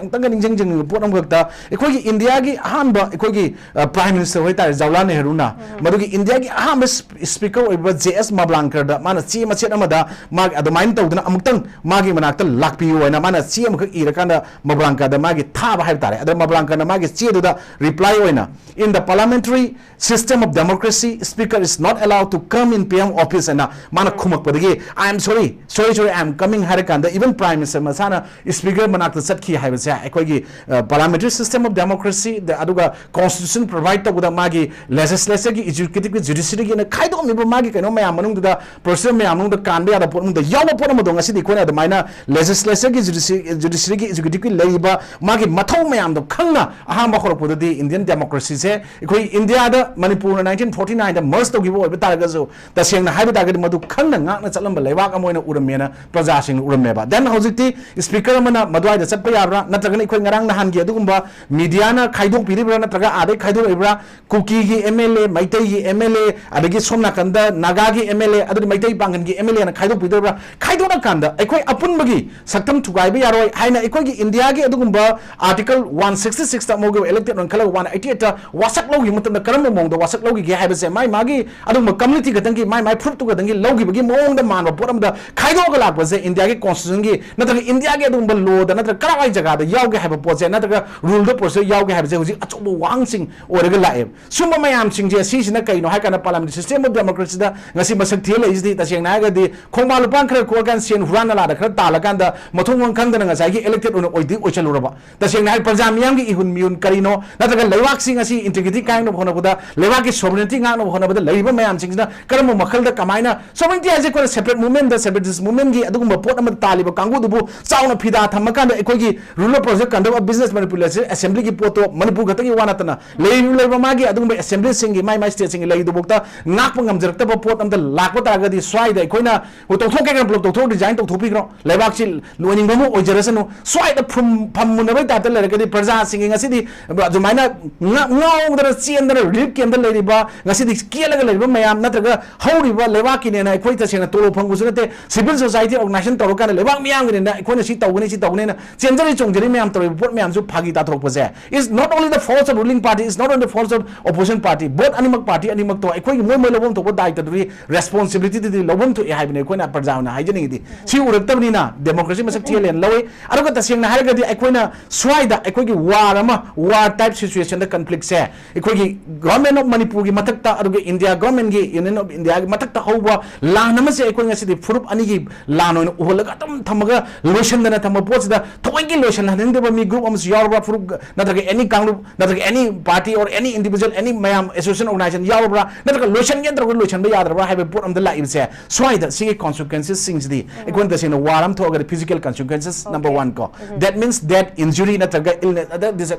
ꯑꯃꯨꯛꯇꯪꯒ ꯅꯤꯡꯁꯤꯡꯖꯅꯤꯡꯕ ꯄꯣꯠ ꯑꯃꯈꯛꯇ, ꯑꯩꯈꯣꯏꯒꯤ ꯏꯟꯗꯤꯌꯥꯒꯤ ꯑꯍꯥꯟꯕ ꯑꯩꯈꯣꯏꯒꯤ, ꯑ, ꯄ꯭ꯔꯥꯏꯝ ꯃꯤꯅꯤꯁꯇꯔ ꯍꯥꯏꯇꯥꯔꯦ, ꯖꯋꯥꯍꯔꯂꯥꯜ ꯅꯦꯍꯔꯨꯅ ꯃꯗꯨꯒꯤ ꯏꯟꯗꯤꯌꯥꯒꯤ ꯑꯍꯥꯟꯕ ꯁ꯭ꯄꯤꯀꯔ ꯑꯣꯏꯕ ꯖꯦ ꯑꯦꯁ ꯃꯕ꯭ꯂꯥꯡꯀꯔꯗ ꯃꯥꯅ ꯆꯦ ꯃꯆꯦꯠ ꯑꯃꯗ ꯃꯥꯒꯤ ꯑꯗꯨꯃꯥꯏꯅ ꯇꯧꯗꯅ ꯑꯃꯨꯛꯇꯪ ꯃꯥꯒꯤ ꯃꯅꯥꯛꯇ ꯂꯥꯛꯄꯤꯌꯨ ꯍꯥꯏꯅ ꯃꯥꯅ ꯆꯦ ꯑꯃꯈꯛ ꯏꯔꯀꯥꯟꯗ ꯃꯕ꯭ꯔꯥꯡꯀꯥꯗ ꯃꯥꯒꯤ ꯊꯥꯕ ꯍꯥꯏꯕ ꯇꯥꯔꯦ꯫ ꯑꯗ ꯃꯕ꯭ꯔꯥꯡꯀꯥꯅ ꯃꯥꯒꯤ ꯆꯦꯗꯨꯗ ꯔꯤꯄ꯭ꯂꯥꯏ ꯑꯣꯏꯅ, "In the parliamentary system of democracy, speaker is not allowed to come in P M office" ꯍꯥꯏꯅ ꯃꯥꯅ ꯈꯨꯝꯃꯛꯄꯗꯒꯤ, "I am sorry, sorry, sorry, I am coming" ꯍꯥꯏꯔꯀꯥꯟꯗ, even Prime Minister ꯃꯁꯥꯅ speaker ꯃꯅꯥꯛꯇ ꯆꯠꯈꯤ ꯍꯥꯏꯕꯁꯦ ꯑꯩꯈꯣꯏꯒꯤ parliamentary system of democracy, ꯑꯗꯨꯒ constitution provide ꯇꯧꯕꯗ ꯃꯥꯒꯤ legislature ꯒꯤ, executive ꯒꯤ, judiciary ꯒꯤꯅ ꯈꯥꯏꯗꯣꯛꯑꯝꯃꯤꯕ ꯃꯥꯒꯤ ꯀꯩꯅꯣ ꯃꯌꯥꯝ ꯃꯅꯨꯡꯗꯨꯗ, procedure ꯃꯌꯥꯝ ꯃꯅꯨꯡꯗ ꯀꯥꯟꯕ ꯌꯥꯗꯕ ꯄꯣꯠ ꯃꯅꯨꯡꯗ ꯌꯥꯎꯕ ꯄꯣꯠ ꯑꯃꯗꯣ ꯉꯁꯤꯗꯤ ꯑꯩꯈꯣꯏꯅ ꯑꯗꯨꯃꯥꯏꯅ legislature ꯒꯤ, judiciary, judiciary ꯒꯤ, executive ꯀꯤ ꯂꯩꯔꯤꯕ ꯃꯥꯒꯤ ꯃꯊꯧ ꯃꯌꯥꯝꯗꯣ ꯈꯪꯅ ꯑꯍꯥꯟꯕ ꯍꯧꯔꯛꯄꯗꯗꯤ Indian democracy ꯁꯦ ꯑꯩꯈꯣꯏ ꯏꯟꯗꯤꯌꯥꯗ ꯃꯅꯤꯄꯨꯔꯅ nineteen forty nine ꯗ merge ꯇꯧꯈꯤꯕ ꯑꯣꯏꯕ ꯇꯥꯔꯒꯁꯨ, ꯇꯁꯦꯡꯅ ꯍꯥꯏꯕ ꯇꯥꯔꯒꯗꯤ ꯃꯗꯨ ꯈꯪꯅ ꯉꯥꯛꯅ ꯆꯠꯂꯝꯕ ꯂꯩꯕꯥꯛ ꯑꯃ ꯑꯣꯏꯅ ꯎꯔꯝꯃꯦꯅ ꯄ꯭ꯔꯖꯥꯁꯤꯡꯅ ꯎꯔꯝꯃꯦꯕ꯫ Then ꯍꯧꯖꯤꯛꯇꯤ speaker ꯑꯃꯅ ꯃꯗꯨꯋꯥꯏꯗ ꯆꯠꯄ ꯌꯥꯕ꯭ꯔꯥ? ꯅꯠꯇ꯭ꯔꯒꯅ ꯑꯩꯈꯣꯏ ꯉꯔꯥꯡ ꯅꯍꯥꯟꯒꯤ ꯑꯗꯨꯒꯨꯝꯕ media ꯅ ꯈꯥꯏꯗꯣꯛꯄꯤꯔꯤꯕ꯭ꯔꯥ? ꯅꯠꯇ꯭ꯔꯒ ꯑꯥꯗꯩ ꯈꯥꯏꯗꯣꯔꯛꯏꯕ꯭ꯔꯥ? ꯀꯨꯀꯤꯒꯤ M L A, ꯃꯩꯇꯩꯒꯤ M L A, ꯑꯗꯒꯤ ꯁꯣꯝ ꯅꯥꯀꯟꯗ ꯅꯥꯒꯥꯒꯤ M L A, ꯑꯗꯨꯗꯤ ꯃꯩꯇꯩ ꯄꯥꯡꯒꯟꯒꯤ M L A ꯅ ꯈꯥꯏꯗꯣꯛꯄꯤꯗꯣꯏꯕ꯭ꯔꯥ? ꯈꯥꯏꯗꯣꯛꯂꯀꯥꯟꯗ ꯑꯩꯈꯣꯏ ꯑꯄꯨꯟꯕꯒꯤ ꯁꯛꯇꯝ ꯊꯨꯒꯥꯏꯕ ꯌꯥꯔꯣꯏ ꯍꯥꯏꯅ ꯑꯩꯈꯣꯏꯒꯤ ꯏꯟꯗꯤꯌꯥꯒꯤ ꯑꯗꯨꯒꯨꯝꯕ Article one sixty six ꯇ ꯑꯃꯨꯛ elected ꯑꯣꯏꯅ ꯈꯜꯂꯒ one eighty eight ꯇ ꯋꯥꯁꯛ ꯂꯧꯈꯤꯕ ꯃꯇꯝꯗ ꯀꯔꯝꯕ ꯃꯑꯣꯡꯗ ꯋꯥꯁꯛ ꯂꯧꯈꯤꯒꯦ ꯍꯥꯏꯕꯁꯦ ꯃꯥꯏ ꯃꯥꯒꯤ ꯑꯗꯨꯒꯨꯝꯕ community ꯈꯛꯇꯪꯒꯤ, ꯃꯥꯏ ꯃꯥꯏ ꯐꯨꯔꯨꯞꯇꯨ ꯈꯛꯇꯪꯒꯤ ꯂꯧꯈꯤꯕꯒꯤ ꯃꯑꯣꯡꯗ ꯃꯥꯟꯕ ꯄꯣꯠ ꯑꯃꯗ ꯈꯥꯏꯗꯣꯛꯑꯒ ꯂꯥꯛꯄꯁꯦ ꯏꯟꯗꯤꯌꯥꯒꯤ constitution ꯒꯤ ꯅꯠꯇ꯭ꯔꯒ ꯏꯟꯗꯤꯌꯥꯒꯤ ꯑꯗꯨꯒꯨꯝꯕ law ꯗ ꯅꯠꯇ꯭ꯔꯒ ꯀꯔꯥꯏꯋꯥꯏ ꯖꯒꯥꯗ ꯌꯥꯎꯒꯦ ꯍꯥꯏꯕ ꯄꯣꯠꯁꯦ ꯅꯠꯇ꯭ꯔꯒ rule ꯗ procedure ꯌꯥꯎꯒꯦ ꯍꯥꯏꯕꯁꯦ ꯍꯧꯖꯤꯛ ꯑꯆꯧꯕ ꯋꯥꯍꯪꯁꯤꯡ ꯑꯣꯏꯔꯒ ꯂꯥꯛꯑꯦꯕ꯫ ꯁꯨꯝꯕ ꯃꯌꯥꯝꯁꯤꯡꯁꯦ ꯁꯤꯁꯤꯅ ꯀꯩꯅꯣ ꯍꯥꯏ ꯀꯥꯟꯗ parliamentary system of democracy ꯗ ꯉꯁꯤ ꯃꯁꯛ ꯊꯤꯔ ꯂꯩꯔꯤꯁꯤꯗꯤ ꯇꯁꯦꯡꯅ ꯍꯥꯏꯔꯒꯗꯤ ꯈꯣꯡꯕꯥꯟ ꯂꯨꯄꯥꯟ ꯈꯔ ꯀꯣꯛꯑꯀꯥꯟꯗ ꯁꯦꯟ ꯍꯨꯔꯥꯟꯅ ꯂꯥꯗ ꯈꯔ ꯇꯥꯜꯂꯀꯥꯟꯗ ꯃꯊꯣꯡ ꯃꯔꯝ ꯈꯪꯗꯅ ꯉꯁꯥꯏꯒꯤ elected ꯑꯣꯏꯅ ꯑꯣꯏꯗꯤ ꯑꯣꯏꯁꯜꯂꯨꯔꯕ꯫ ꯇꯁꯦꯡꯅ ꯍꯥꯏ ꯄ꯭ꯔꯖꯥ ꯃꯤꯌꯥꯝꯒꯤ ꯏꯍꯨꯟ ꯃꯤꯍꯨꯟ ꯀꯔꯤꯅꯣ, ꯅꯠꯇ꯭ꯔꯒ ꯂꯩꯕꯥꯛꯁꯤ ꯉꯁꯤ integrity ꯀꯥꯏꯅꯕ ꯍꯣꯠꯅꯕꯗ, ꯂꯩꯕꯥꯛꯀꯤ sovereignty ꯉꯥꯛꯅꯕ ꯍꯣꯠꯅꯕꯗ ꯂꯩꯔꯤꯕ ꯃꯌꯥꯝꯁꯤꯡꯁꯤꯅ ꯀꯔꯝꯕ ꯃꯈꯜꯗ ꯀꯃꯥꯏꯅ, sovereignty ꯍꯥꯏꯁꯦ ꯑꯩꯈꯣꯏꯅ separate movement ꯗ, separatist movement ꯒꯤ ꯑꯗꯨꯒꯨꯝꯕ ꯄꯣꯠ ꯑꯃꯗ ꯇꯥꯜꯂꯤꯕ ꯀꯥꯡꯕꯨꯗꯨꯕꯨ ꯆꯥꯎꯅ ꯐꯤꯗꯥ ꯊꯝꯃꯀꯥꯟꯗ ꯑꯩꯈꯣꯏꯒꯤ rule of procedure, conduct of business, Manipur Legislative Assembly ꯒꯤ ꯄꯣꯠꯇꯣ ꯃꯅꯤꯄꯨꯔ ꯈꯛꯇꯒꯤ ꯋꯥ ꯅꯠꯇꯅ ꯂꯩꯔꯤꯕ, ꯂꯩꯔꯤꯕ ꯃꯥꯒꯤ ꯑꯗꯨꯒꯨꯝꯕ assembly ꯁꯤꯡꯒꯤ, ꯃꯥꯏ ꯃꯥꯏ state ꯁꯤꯡꯒꯤ ꯂꯩꯗꯨꯐꯥꯎꯗ ꯉꯥꯛꯄ ꯉꯝꯖꯔꯛꯇꯕ ꯄꯣꯠ ꯑꯝꯗ ꯂꯥꯛꯄ ꯇꯥꯔꯒꯗꯤ ꯁ꯭ꯋꯥꯏꯗ ꯑꯩꯈꯣꯏꯅ ꯇꯧꯊꯣꯛꯀꯦ ꯀꯥꯏꯅ ꯄꯨꯂꯞ ꯇꯧꯊꯣꯛ, resign ꯇꯧꯊꯣꯛꯄꯤꯈ꯭ꯔꯣ꯫ ꯂꯩꯕꯥꯛꯁꯤ ꯂꯣꯏꯅꯤꯡꯕ ꯑꯃ ꯑꯣꯏꯖꯔꯁꯅꯨ꯫ ꯁ꯭ꯋꯥꯏꯗ ꯐꯝ-, ꯐꯝꯃꯨꯟꯅꯕꯩ type ꯇ ꯂꯩꯔꯒꯗꯤ ꯄ꯭ꯔꯖꯥꯁꯤꯡꯒꯤ ꯉꯁꯤꯗꯤ ꯑꯗꯨꯃꯥꯏꯅ ꯉ-, ꯉꯥꯎꯗꯅ ꯆꯦꯟꯗꯅ relief camp ꯇ ꯂꯩꯔꯤꯕ, ꯉꯁꯤꯗꯤ ꯀꯦꯜꯂꯒ ꯂꯩꯔꯤꯕ ꯃꯌꯥꯝ, ꯅꯠꯇ꯭ꯔꯒ ꯍꯧꯔꯤꯕ ꯂꯩꯕꯥꯛꯀꯤꯅꯦꯅ ꯑꯩꯈꯣꯏ ꯇꯁꯦꯡꯅ ꯇꯣꯂꯣꯞ ꯐꯪꯕꯁꯨ ꯅꯠꯇꯦ, civil society organization ꯇꯧꯔꯀꯥꯟꯗ ꯂꯩꯕꯥꯛ ꯃꯤꯌꯥꯝꯒꯤꯅꯦꯅ ꯑꯩꯈꯣꯏꯅ ꯁꯤ ꯇꯧꯒꯅꯤ, ꯁꯤ ꯇꯧꯒꯅꯤꯅ ꯆꯦꯟꯖꯔꯤ ꯆꯣꯡꯖꯔꯤ ꯃꯌꯥꯝ ꯇꯧꯔꯤꯕ ꯄꯣꯠ ꯃꯌꯥꯝꯁꯨ ꯐꯥꯒꯤ ꯇꯥꯊꯣꯔꯛꯄꯁꯦ, it's not only the fault of ruling party, it's not only the fault of opposition party, both ꯑꯅꯤꯃꯛ party ꯑꯅꯤꯃꯛꯇꯣ ꯑꯩꯈꯣꯏꯒꯤ ꯃꯣꯏ ꯃꯣꯏ ꯂꯧꯐꯝ ꯊꯣꯛꯄ ꯗꯥꯏꯇꯗꯨꯗꯤ, responsibility ꯗꯤ ꯂꯧꯐꯝ ꯊꯣꯛꯑꯦ ꯍꯥꯏꯕꯅꯦ ꯑꯩꯈꯣꯏꯅ ꯄ꯭ꯔꯖꯥꯅ ꯍꯥꯏꯖꯅꯤꯡꯉꯤꯗꯤ꯫ ꯁꯤ ꯎꯔꯛꯇꯕꯅꯤꯅ democracy ꯃꯁꯛ ꯊꯤꯍꯜꯂꯦꯅ ꯂꯧꯏ꯫ ꯑꯗꯨꯒ ꯇꯁꯦꯡꯅ ꯍꯥꯏꯔꯒꯗꯤ ꯑꯩꯈꯣꯏꯅ ꯁ꯭ꯋꯥꯏꯗ ꯑꯩꯈꯣꯏꯒꯤ war ꯑꯃ, war type situationꯗ conflictꯁꯦ ꯑꯩꯈꯣꯏꯒꯤ Government of Manipurꯒꯤ ꯃꯊꯛꯇ, ꯑꯗꯨꯒ India Governmentꯀꯤ, Union of Indiaꯒꯤ ꯃꯊꯛꯇ ꯍꯧꯕ ꯂꯥꯟ ꯑꯃꯁꯦ ꯑꯩꯈꯣꯏ ꯉꯁꯤꯗꯤ ꯐꯨꯔꯨꯞ ꯑꯅꯤꯒꯤ ꯂꯥꯟ ꯑꯣꯏꯅ ꯎꯍꯜꯂꯒ ꯑꯗꯨꯝ ꯊꯝꯃꯒ ꯂꯣꯏꯁꯤꯟꯗꯅ ꯊꯝꯕ ꯄꯣꯠꯁꯤꯗ ꯊꯑꯣꯏꯒꯤ ꯂꯣꯏꯁꯤꯟꯍꯟꯅꯤꯡꯗꯕ ꯃꯤ group ꯑꯃꯁꯨ ꯌꯥꯎꯔꯕ꯭ꯔꯥ, ꯐꯨꯔꯨꯞ ꯅꯠꯇ꯭ꯔꯒ any ꯀꯥꯡꯂꯨꯞ ꯅꯠꯇ꯭ꯔꯒ any party or any individual, any ꯃꯌꯥꯝ association organization ꯌꯥꯎꯔꯕ꯭ꯔꯥ, ꯅꯠꯇ꯭ꯔꯒ ꯂꯣꯏꯁꯤꯟꯒꯦ ꯇꯧꯔꯒ ꯂꯣꯏꯁꯤꯟꯕ ꯌꯥꯗ꯭ꯔꯕ꯭ꯔꯥ ꯍꯥꯏꯕ ꯄꯣꯠ ꯑꯝꯗ ꯂꯥꯛꯏꯕꯁꯦ꯫ ꯁ꯭ꯋꯥꯏꯗ ꯁꯤꯒꯤ consequencesꯁꯤꯡꯁꯤꯗꯤ ꯑꯩꯈꯣꯏꯅ ꯇꯁꯦꯡꯅ war ꯑꯃ ꯊꯣꯛꯑꯒꯗꯤ physical consequences number one ꯀꯣ, that means death, injury ꯅꯠꯇ꯭ꯔꯒ illness, other dis-,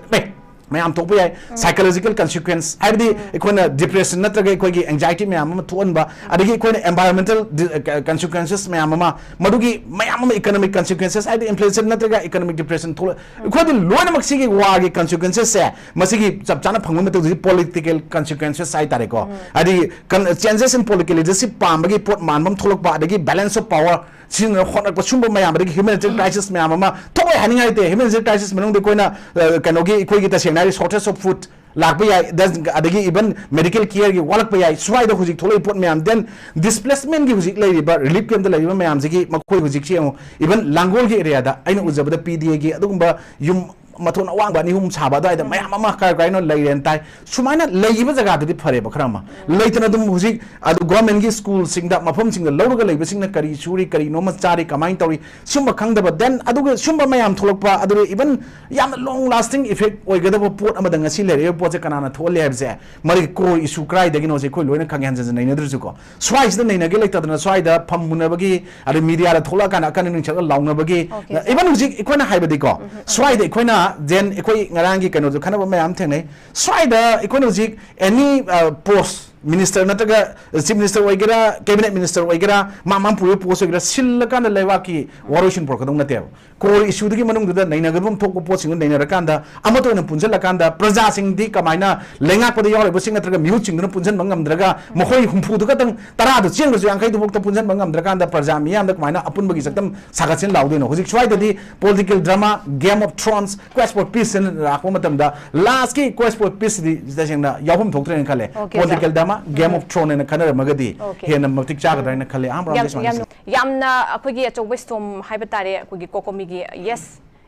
ꯃꯌꯥꯝ ꯊꯣꯛꯄ ꯌꯥꯏ꯫ Psychological consequence ꯍꯥꯏꯕꯗꯤ ꯑꯩꯈꯣꯏꯅ depression ꯅꯠꯇ꯭ꯔꯒ ꯑꯩꯈꯣꯏꯒꯤ anxiety ꯃꯌꯥꯝ ꯑꯃ ꯊꯣꯛꯍꯟꯕ, ꯑꯗꯒꯤ ꯑꯩꯈꯣꯏꯅ environmental di-, ꯑ, consequences ꯃꯌꯥꯝ ꯑꯃ, ꯃꯗꯨꯒꯤ ꯃꯌꯥꯝ ꯑꯃ economic consequences ꯍꯥꯏꯕꯗꯤ inflation ꯅꯠꯇ꯭ꯔꯒ economic depression ꯊꯣꯛꯂꯛ-, ꯑꯩꯈꯣꯏꯗꯤ ꯂꯣꯏꯅꯃꯛ ꯁꯤꯒꯤ warꯒꯤ consequencesꯁꯦ ꯃꯁꯤꯒꯤ ꯆꯞ ꯆꯥꯅ ꯐꯪꯕ ꯃꯇꯝꯗ political consequences ꯍꯥꯏꯇꯥꯔꯦꯀꯣ꯫ ꯍꯥꯏꯗꯤ ꯀꯟ-, changes in political leadership ꯄꯥꯝꯕꯒꯤ ꯄꯣꯠ ꯃꯥꯟꯕ ꯑꯃ ꯊꯣꯛꯂꯛꯄ, ꯑꯗꯒꯤ balance of power ꯁꯤꯖꯤꯟꯅꯅꯕ ꯍꯣꯠꯅꯔꯛꯄ, ꯁꯨꯝꯕ ꯃꯌꯥꯝ, ꯑꯗꯒꯤ humanitarian crisis ꯃꯌꯥꯝ ꯑꯃ ꯊꯣꯛꯂꯛꯑꯦ ꯍꯥꯏꯅꯤꯡꯉꯥꯏ ꯂꯩꯇꯦ꯫ Humanitarian crisis ꯃꯅꯨꯡꯗ ꯑꯩꯈꯣꯏꯅ, ꯑ, ꯀꯩꯅꯣꯒꯤ, ꯑꯩꯈꯣꯏꯒꯤ ꯇꯁꯦꯡꯅ ꯍꯥꯏꯔꯗꯤ shortage of food ꯂꯥꯛꯄ ꯌꯥꯏ, ꯑꯗꯒꯤ even medical careꯒꯤ ꯋꯥꯠꯂꯛꯄ ꯌꯥꯏ꯫ ꯁ꯭ꯋꯥꯏꯗ ꯍꯧꯖꯤꯛ ꯊꯣꯛꯂꯛꯏ ꯄꯣꯠ ꯃꯌꯥꯝ, then displacementꯀꯤ ꯍꯧꯖꯤꯛ ꯂꯩꯔꯤꯕ relief campꯇ ꯂꯩꯔꯤꯕ ꯃꯌꯥꯝꯁꯤꯒꯤ ꯃꯈꯣꯏ ꯍꯧꯖꯤꯛꯁꯤ ꯌꯦꯡꯉꯨ, even ꯂꯥꯡꯒꯣꯜꯒꯤ areaꯗ ꯑꯩꯅ ꯎꯖꯕꯗ PDAꯒꯤ ꯑꯗꯨꯒꯨꯝꯕ ꯌꯨꯝ ꯃꯊꯣꯟ ꯑꯋꯥꯡꯕ ꯑꯅꯤ ꯑꯍꯨꯝ ꯁꯥꯕ ꯑꯗꯨꯋꯥꯏꯗ ꯃꯌꯥꯝ ꯑꯃ ꯀꯥꯏ ꯀꯥꯏꯅꯣ ꯂꯩꯔꯦꯅ ꯇꯥꯏ꯫ ꯁꯨꯃꯥꯏꯅ ꯂꯩꯈꯤꯕ ꯖꯒꯥꯗꯨꯗꯤ ꯐꯔꯦꯕ ꯈꯔ ꯑꯃ꯫ ꯂꯩꯇꯅ ꯑꯗꯨꯝ ꯍꯧꯖꯤꯛ ꯑꯗꯨ governmentꯀꯤ schoolꯁꯤꯡꯗ, ꯃꯐꯝꯁꯤꯡꯗ ꯂꯧꯔꯒ ꯂꯩꯕꯁꯤꯡꯅ ꯀꯔꯤ ꯁꯨꯔꯤ, ꯀꯔꯤꯅꯣ ꯑꯃ ꯆꯥꯔꯤ, ꯀꯃꯥꯏꯅ ꯇꯧꯔꯤ, ꯁꯨꯝꯕ ꯈꯪꯗꯕ, then ꯑꯗꯨꯒ ꯁꯨꯝꯕ ꯃꯌꯥꯝ ꯊꯣꯛꯂꯛꯄ, ꯑꯗꯨꯒ even ꯌꯥꯝꯅ long lasting effect ꯑꯣꯏꯒꯗꯕ ꯄꯣꯠ ꯑꯃꯗ ꯉꯁꯤ ꯂꯩꯔꯛꯏꯕ ꯄꯣꯠꯁꯦ ꯀꯅꯥꯅ ꯊꯣꯛꯍꯜꯂꯤ ꯍꯥꯏꯕꯁꯦ, ꯃꯔꯤꯒꯤ core issue ꯀꯗꯥꯏꯗꯒꯤꯅꯣꯁꯦ ꯑꯩꯈꯣꯏ ꯂꯣꯏꯅ ꯈꯪꯉꯦ, ꯍꯟꯖꯟ ꯍꯟꯖꯟ ꯅꯩꯅꯗ꯭ꯔꯁꯨꯀꯣ꯫ ꯁ꯭ꯋꯥꯏꯁꯤꯗ ꯅꯩꯅꯒꯦ ꯂꯩꯇꯗꯅ ꯁ꯭ꯋꯥꯏꯗ ꯐꯝ ꯃꯨꯟꯅꯕꯒꯤ, ꯑꯗꯩ mediaꯗ ꯊꯣꯛꯂꯛꯑꯀꯥꯟꯗ ꯑꯀꯟ ꯑꯅꯤꯡ ꯁꯛꯂ ꯂꯥꯎꯅꯕꯒꯤ, Okay, sir. Even ꯍꯧꯖꯤꯛ ꯑꯩꯈꯣꯏꯅ ꯍꯥꯏꯕꯗꯤꯀꯣ, ꯁ꯭ꯋꯥꯏꯗ ꯑꯩꯈꯣꯏꯅ then ꯑꯩꯈꯣꯏ ꯉꯔꯥꯡꯒꯤ ꯀꯩꯅꯣꯁꯨ ꯈꯟꯅꯕ ꯃꯌꯥꯝ ꯊꯦꯡꯅꯩ꯫ ꯁ꯭ꯋꯥꯏꯗ ꯑꯩꯈꯣꯏꯅ ꯍꯧꯖꯤꯛ any, uh, post, minister ꯅꯠꯇ꯭ꯔꯒ chief minister ꯑꯣꯏꯒꯦꯔꯥ, cabinet minister ꯑꯣꯏꯒꯦꯔꯥ, ꯃꯥ ꯃꯥꯅ ꯄꯨꯔꯤꯕ post ꯑꯣꯏꯒꯦꯔꯥ, ꯁꯤꯜꯂꯀꯥꯟꯗ ꯂꯩꯕꯥꯛꯀꯤ ꯋꯥꯔꯣꯏꯁꯤꯟ ꯄꯨꯔꯛꯀꯗꯧ ꯅꯠꯇꯦꯕ꯫ Core issueꯗꯨꯒꯤ ꯃꯅꯨꯡꯗꯨꯗ ꯅꯩꯅꯒꯐꯝ ꯊꯣꯛꯄ ꯄꯣꯠꯁꯤꯡꯗꯨ ꯅꯩꯅꯔꯀꯥꯟꯗ, ꯑꯃꯠꯇ ꯑꯣꯏꯅ ꯄꯨꯟꯁꯤꯜꯂꯀꯥꯟꯗ, ꯄ꯭ꯔꯖꯥꯁꯤꯡꯗꯤ ꯀꯃꯥꯏꯅ ꯂꯩꯉꯥꯛꯄꯗ ꯌꯥꯎꯔꯤꯕꯁꯤꯡ ꯅꯠꯇ꯭ꯔꯒ ꯃꯤꯍꯨꯠꯁꯤꯡꯗꯨꯅ ꯄꯨꯟꯁꯤꯟꯕ ꯉꯝꯗ꯭ꯔꯒ, ꯃꯈꯣꯏ ꯍꯨꯝꯐꯨꯗꯨ ꯈꯛꯇꯪ, ꯇꯔꯥꯗꯨ ꯆꯦꯟꯈ꯭ꯔꯁꯨ ꯌꯥꯡꯈꯩꯗꯨꯐꯥꯎꯗ ꯄꯨꯟꯁꯤꯟꯕ ꯉꯝꯗ꯭ꯔꯀꯥꯟꯗ, ꯄ꯭ꯔꯖꯥ ꯃꯤꯌꯥꯝꯗ ꯀꯃꯥꯏꯅ ꯑꯄꯨꯟꯕꯒꯤ ꯁꯛꯇꯝ ꯁꯥꯒꯠꯁꯦꯅ ꯂꯥꯎꯗꯣꯏꯅꯣ? ꯍꯧꯖꯤꯛ ꯁ꯭ꯋꯥꯏꯗꯗꯤ political drama, Game of Thrones, Quest for Peace ꯍꯥꯏꯅ ꯂꯥꯛꯄ ꯃꯇꯝꯗ, lastꯀꯤ Quest for Peaceꯁꯤꯗꯤ ꯇꯁꯦꯡꯅ ꯌꯥꯎꯐꯝ ꯊꯣꯛꯇ꯭ꯔꯦꯅ ꯈꯜꯂꯦ꯫ Okay, sir. Political drama Game of Throne ꯍꯥꯏꯅ ꯈꯟꯅꯔꯝꯃꯒꯗꯤ Okay. ꯍꯦꯟꯅ ꯃꯇꯤꯛ ꯆꯥꯒꯗ꯭ꯔꯥ ꯍꯥꯏꯅ ꯈꯜꯂꯦ꯫ ꯑꯍꯥꯟꯕ round ꯌꯥꯝ ꯁꯦ ꯁꯨꯃꯥꯏꯅ ꯌꯥꯝ ꯌꯥꯝꯅ ꯑꯩꯈꯣꯏꯒꯤ ꯑꯆꯧꯕ storm ꯍꯥꯏꯕ ꯇꯥꯔꯦ, ꯑꯩꯈꯣꯏꯒꯤ COCOMI ꯒꯤ, yes,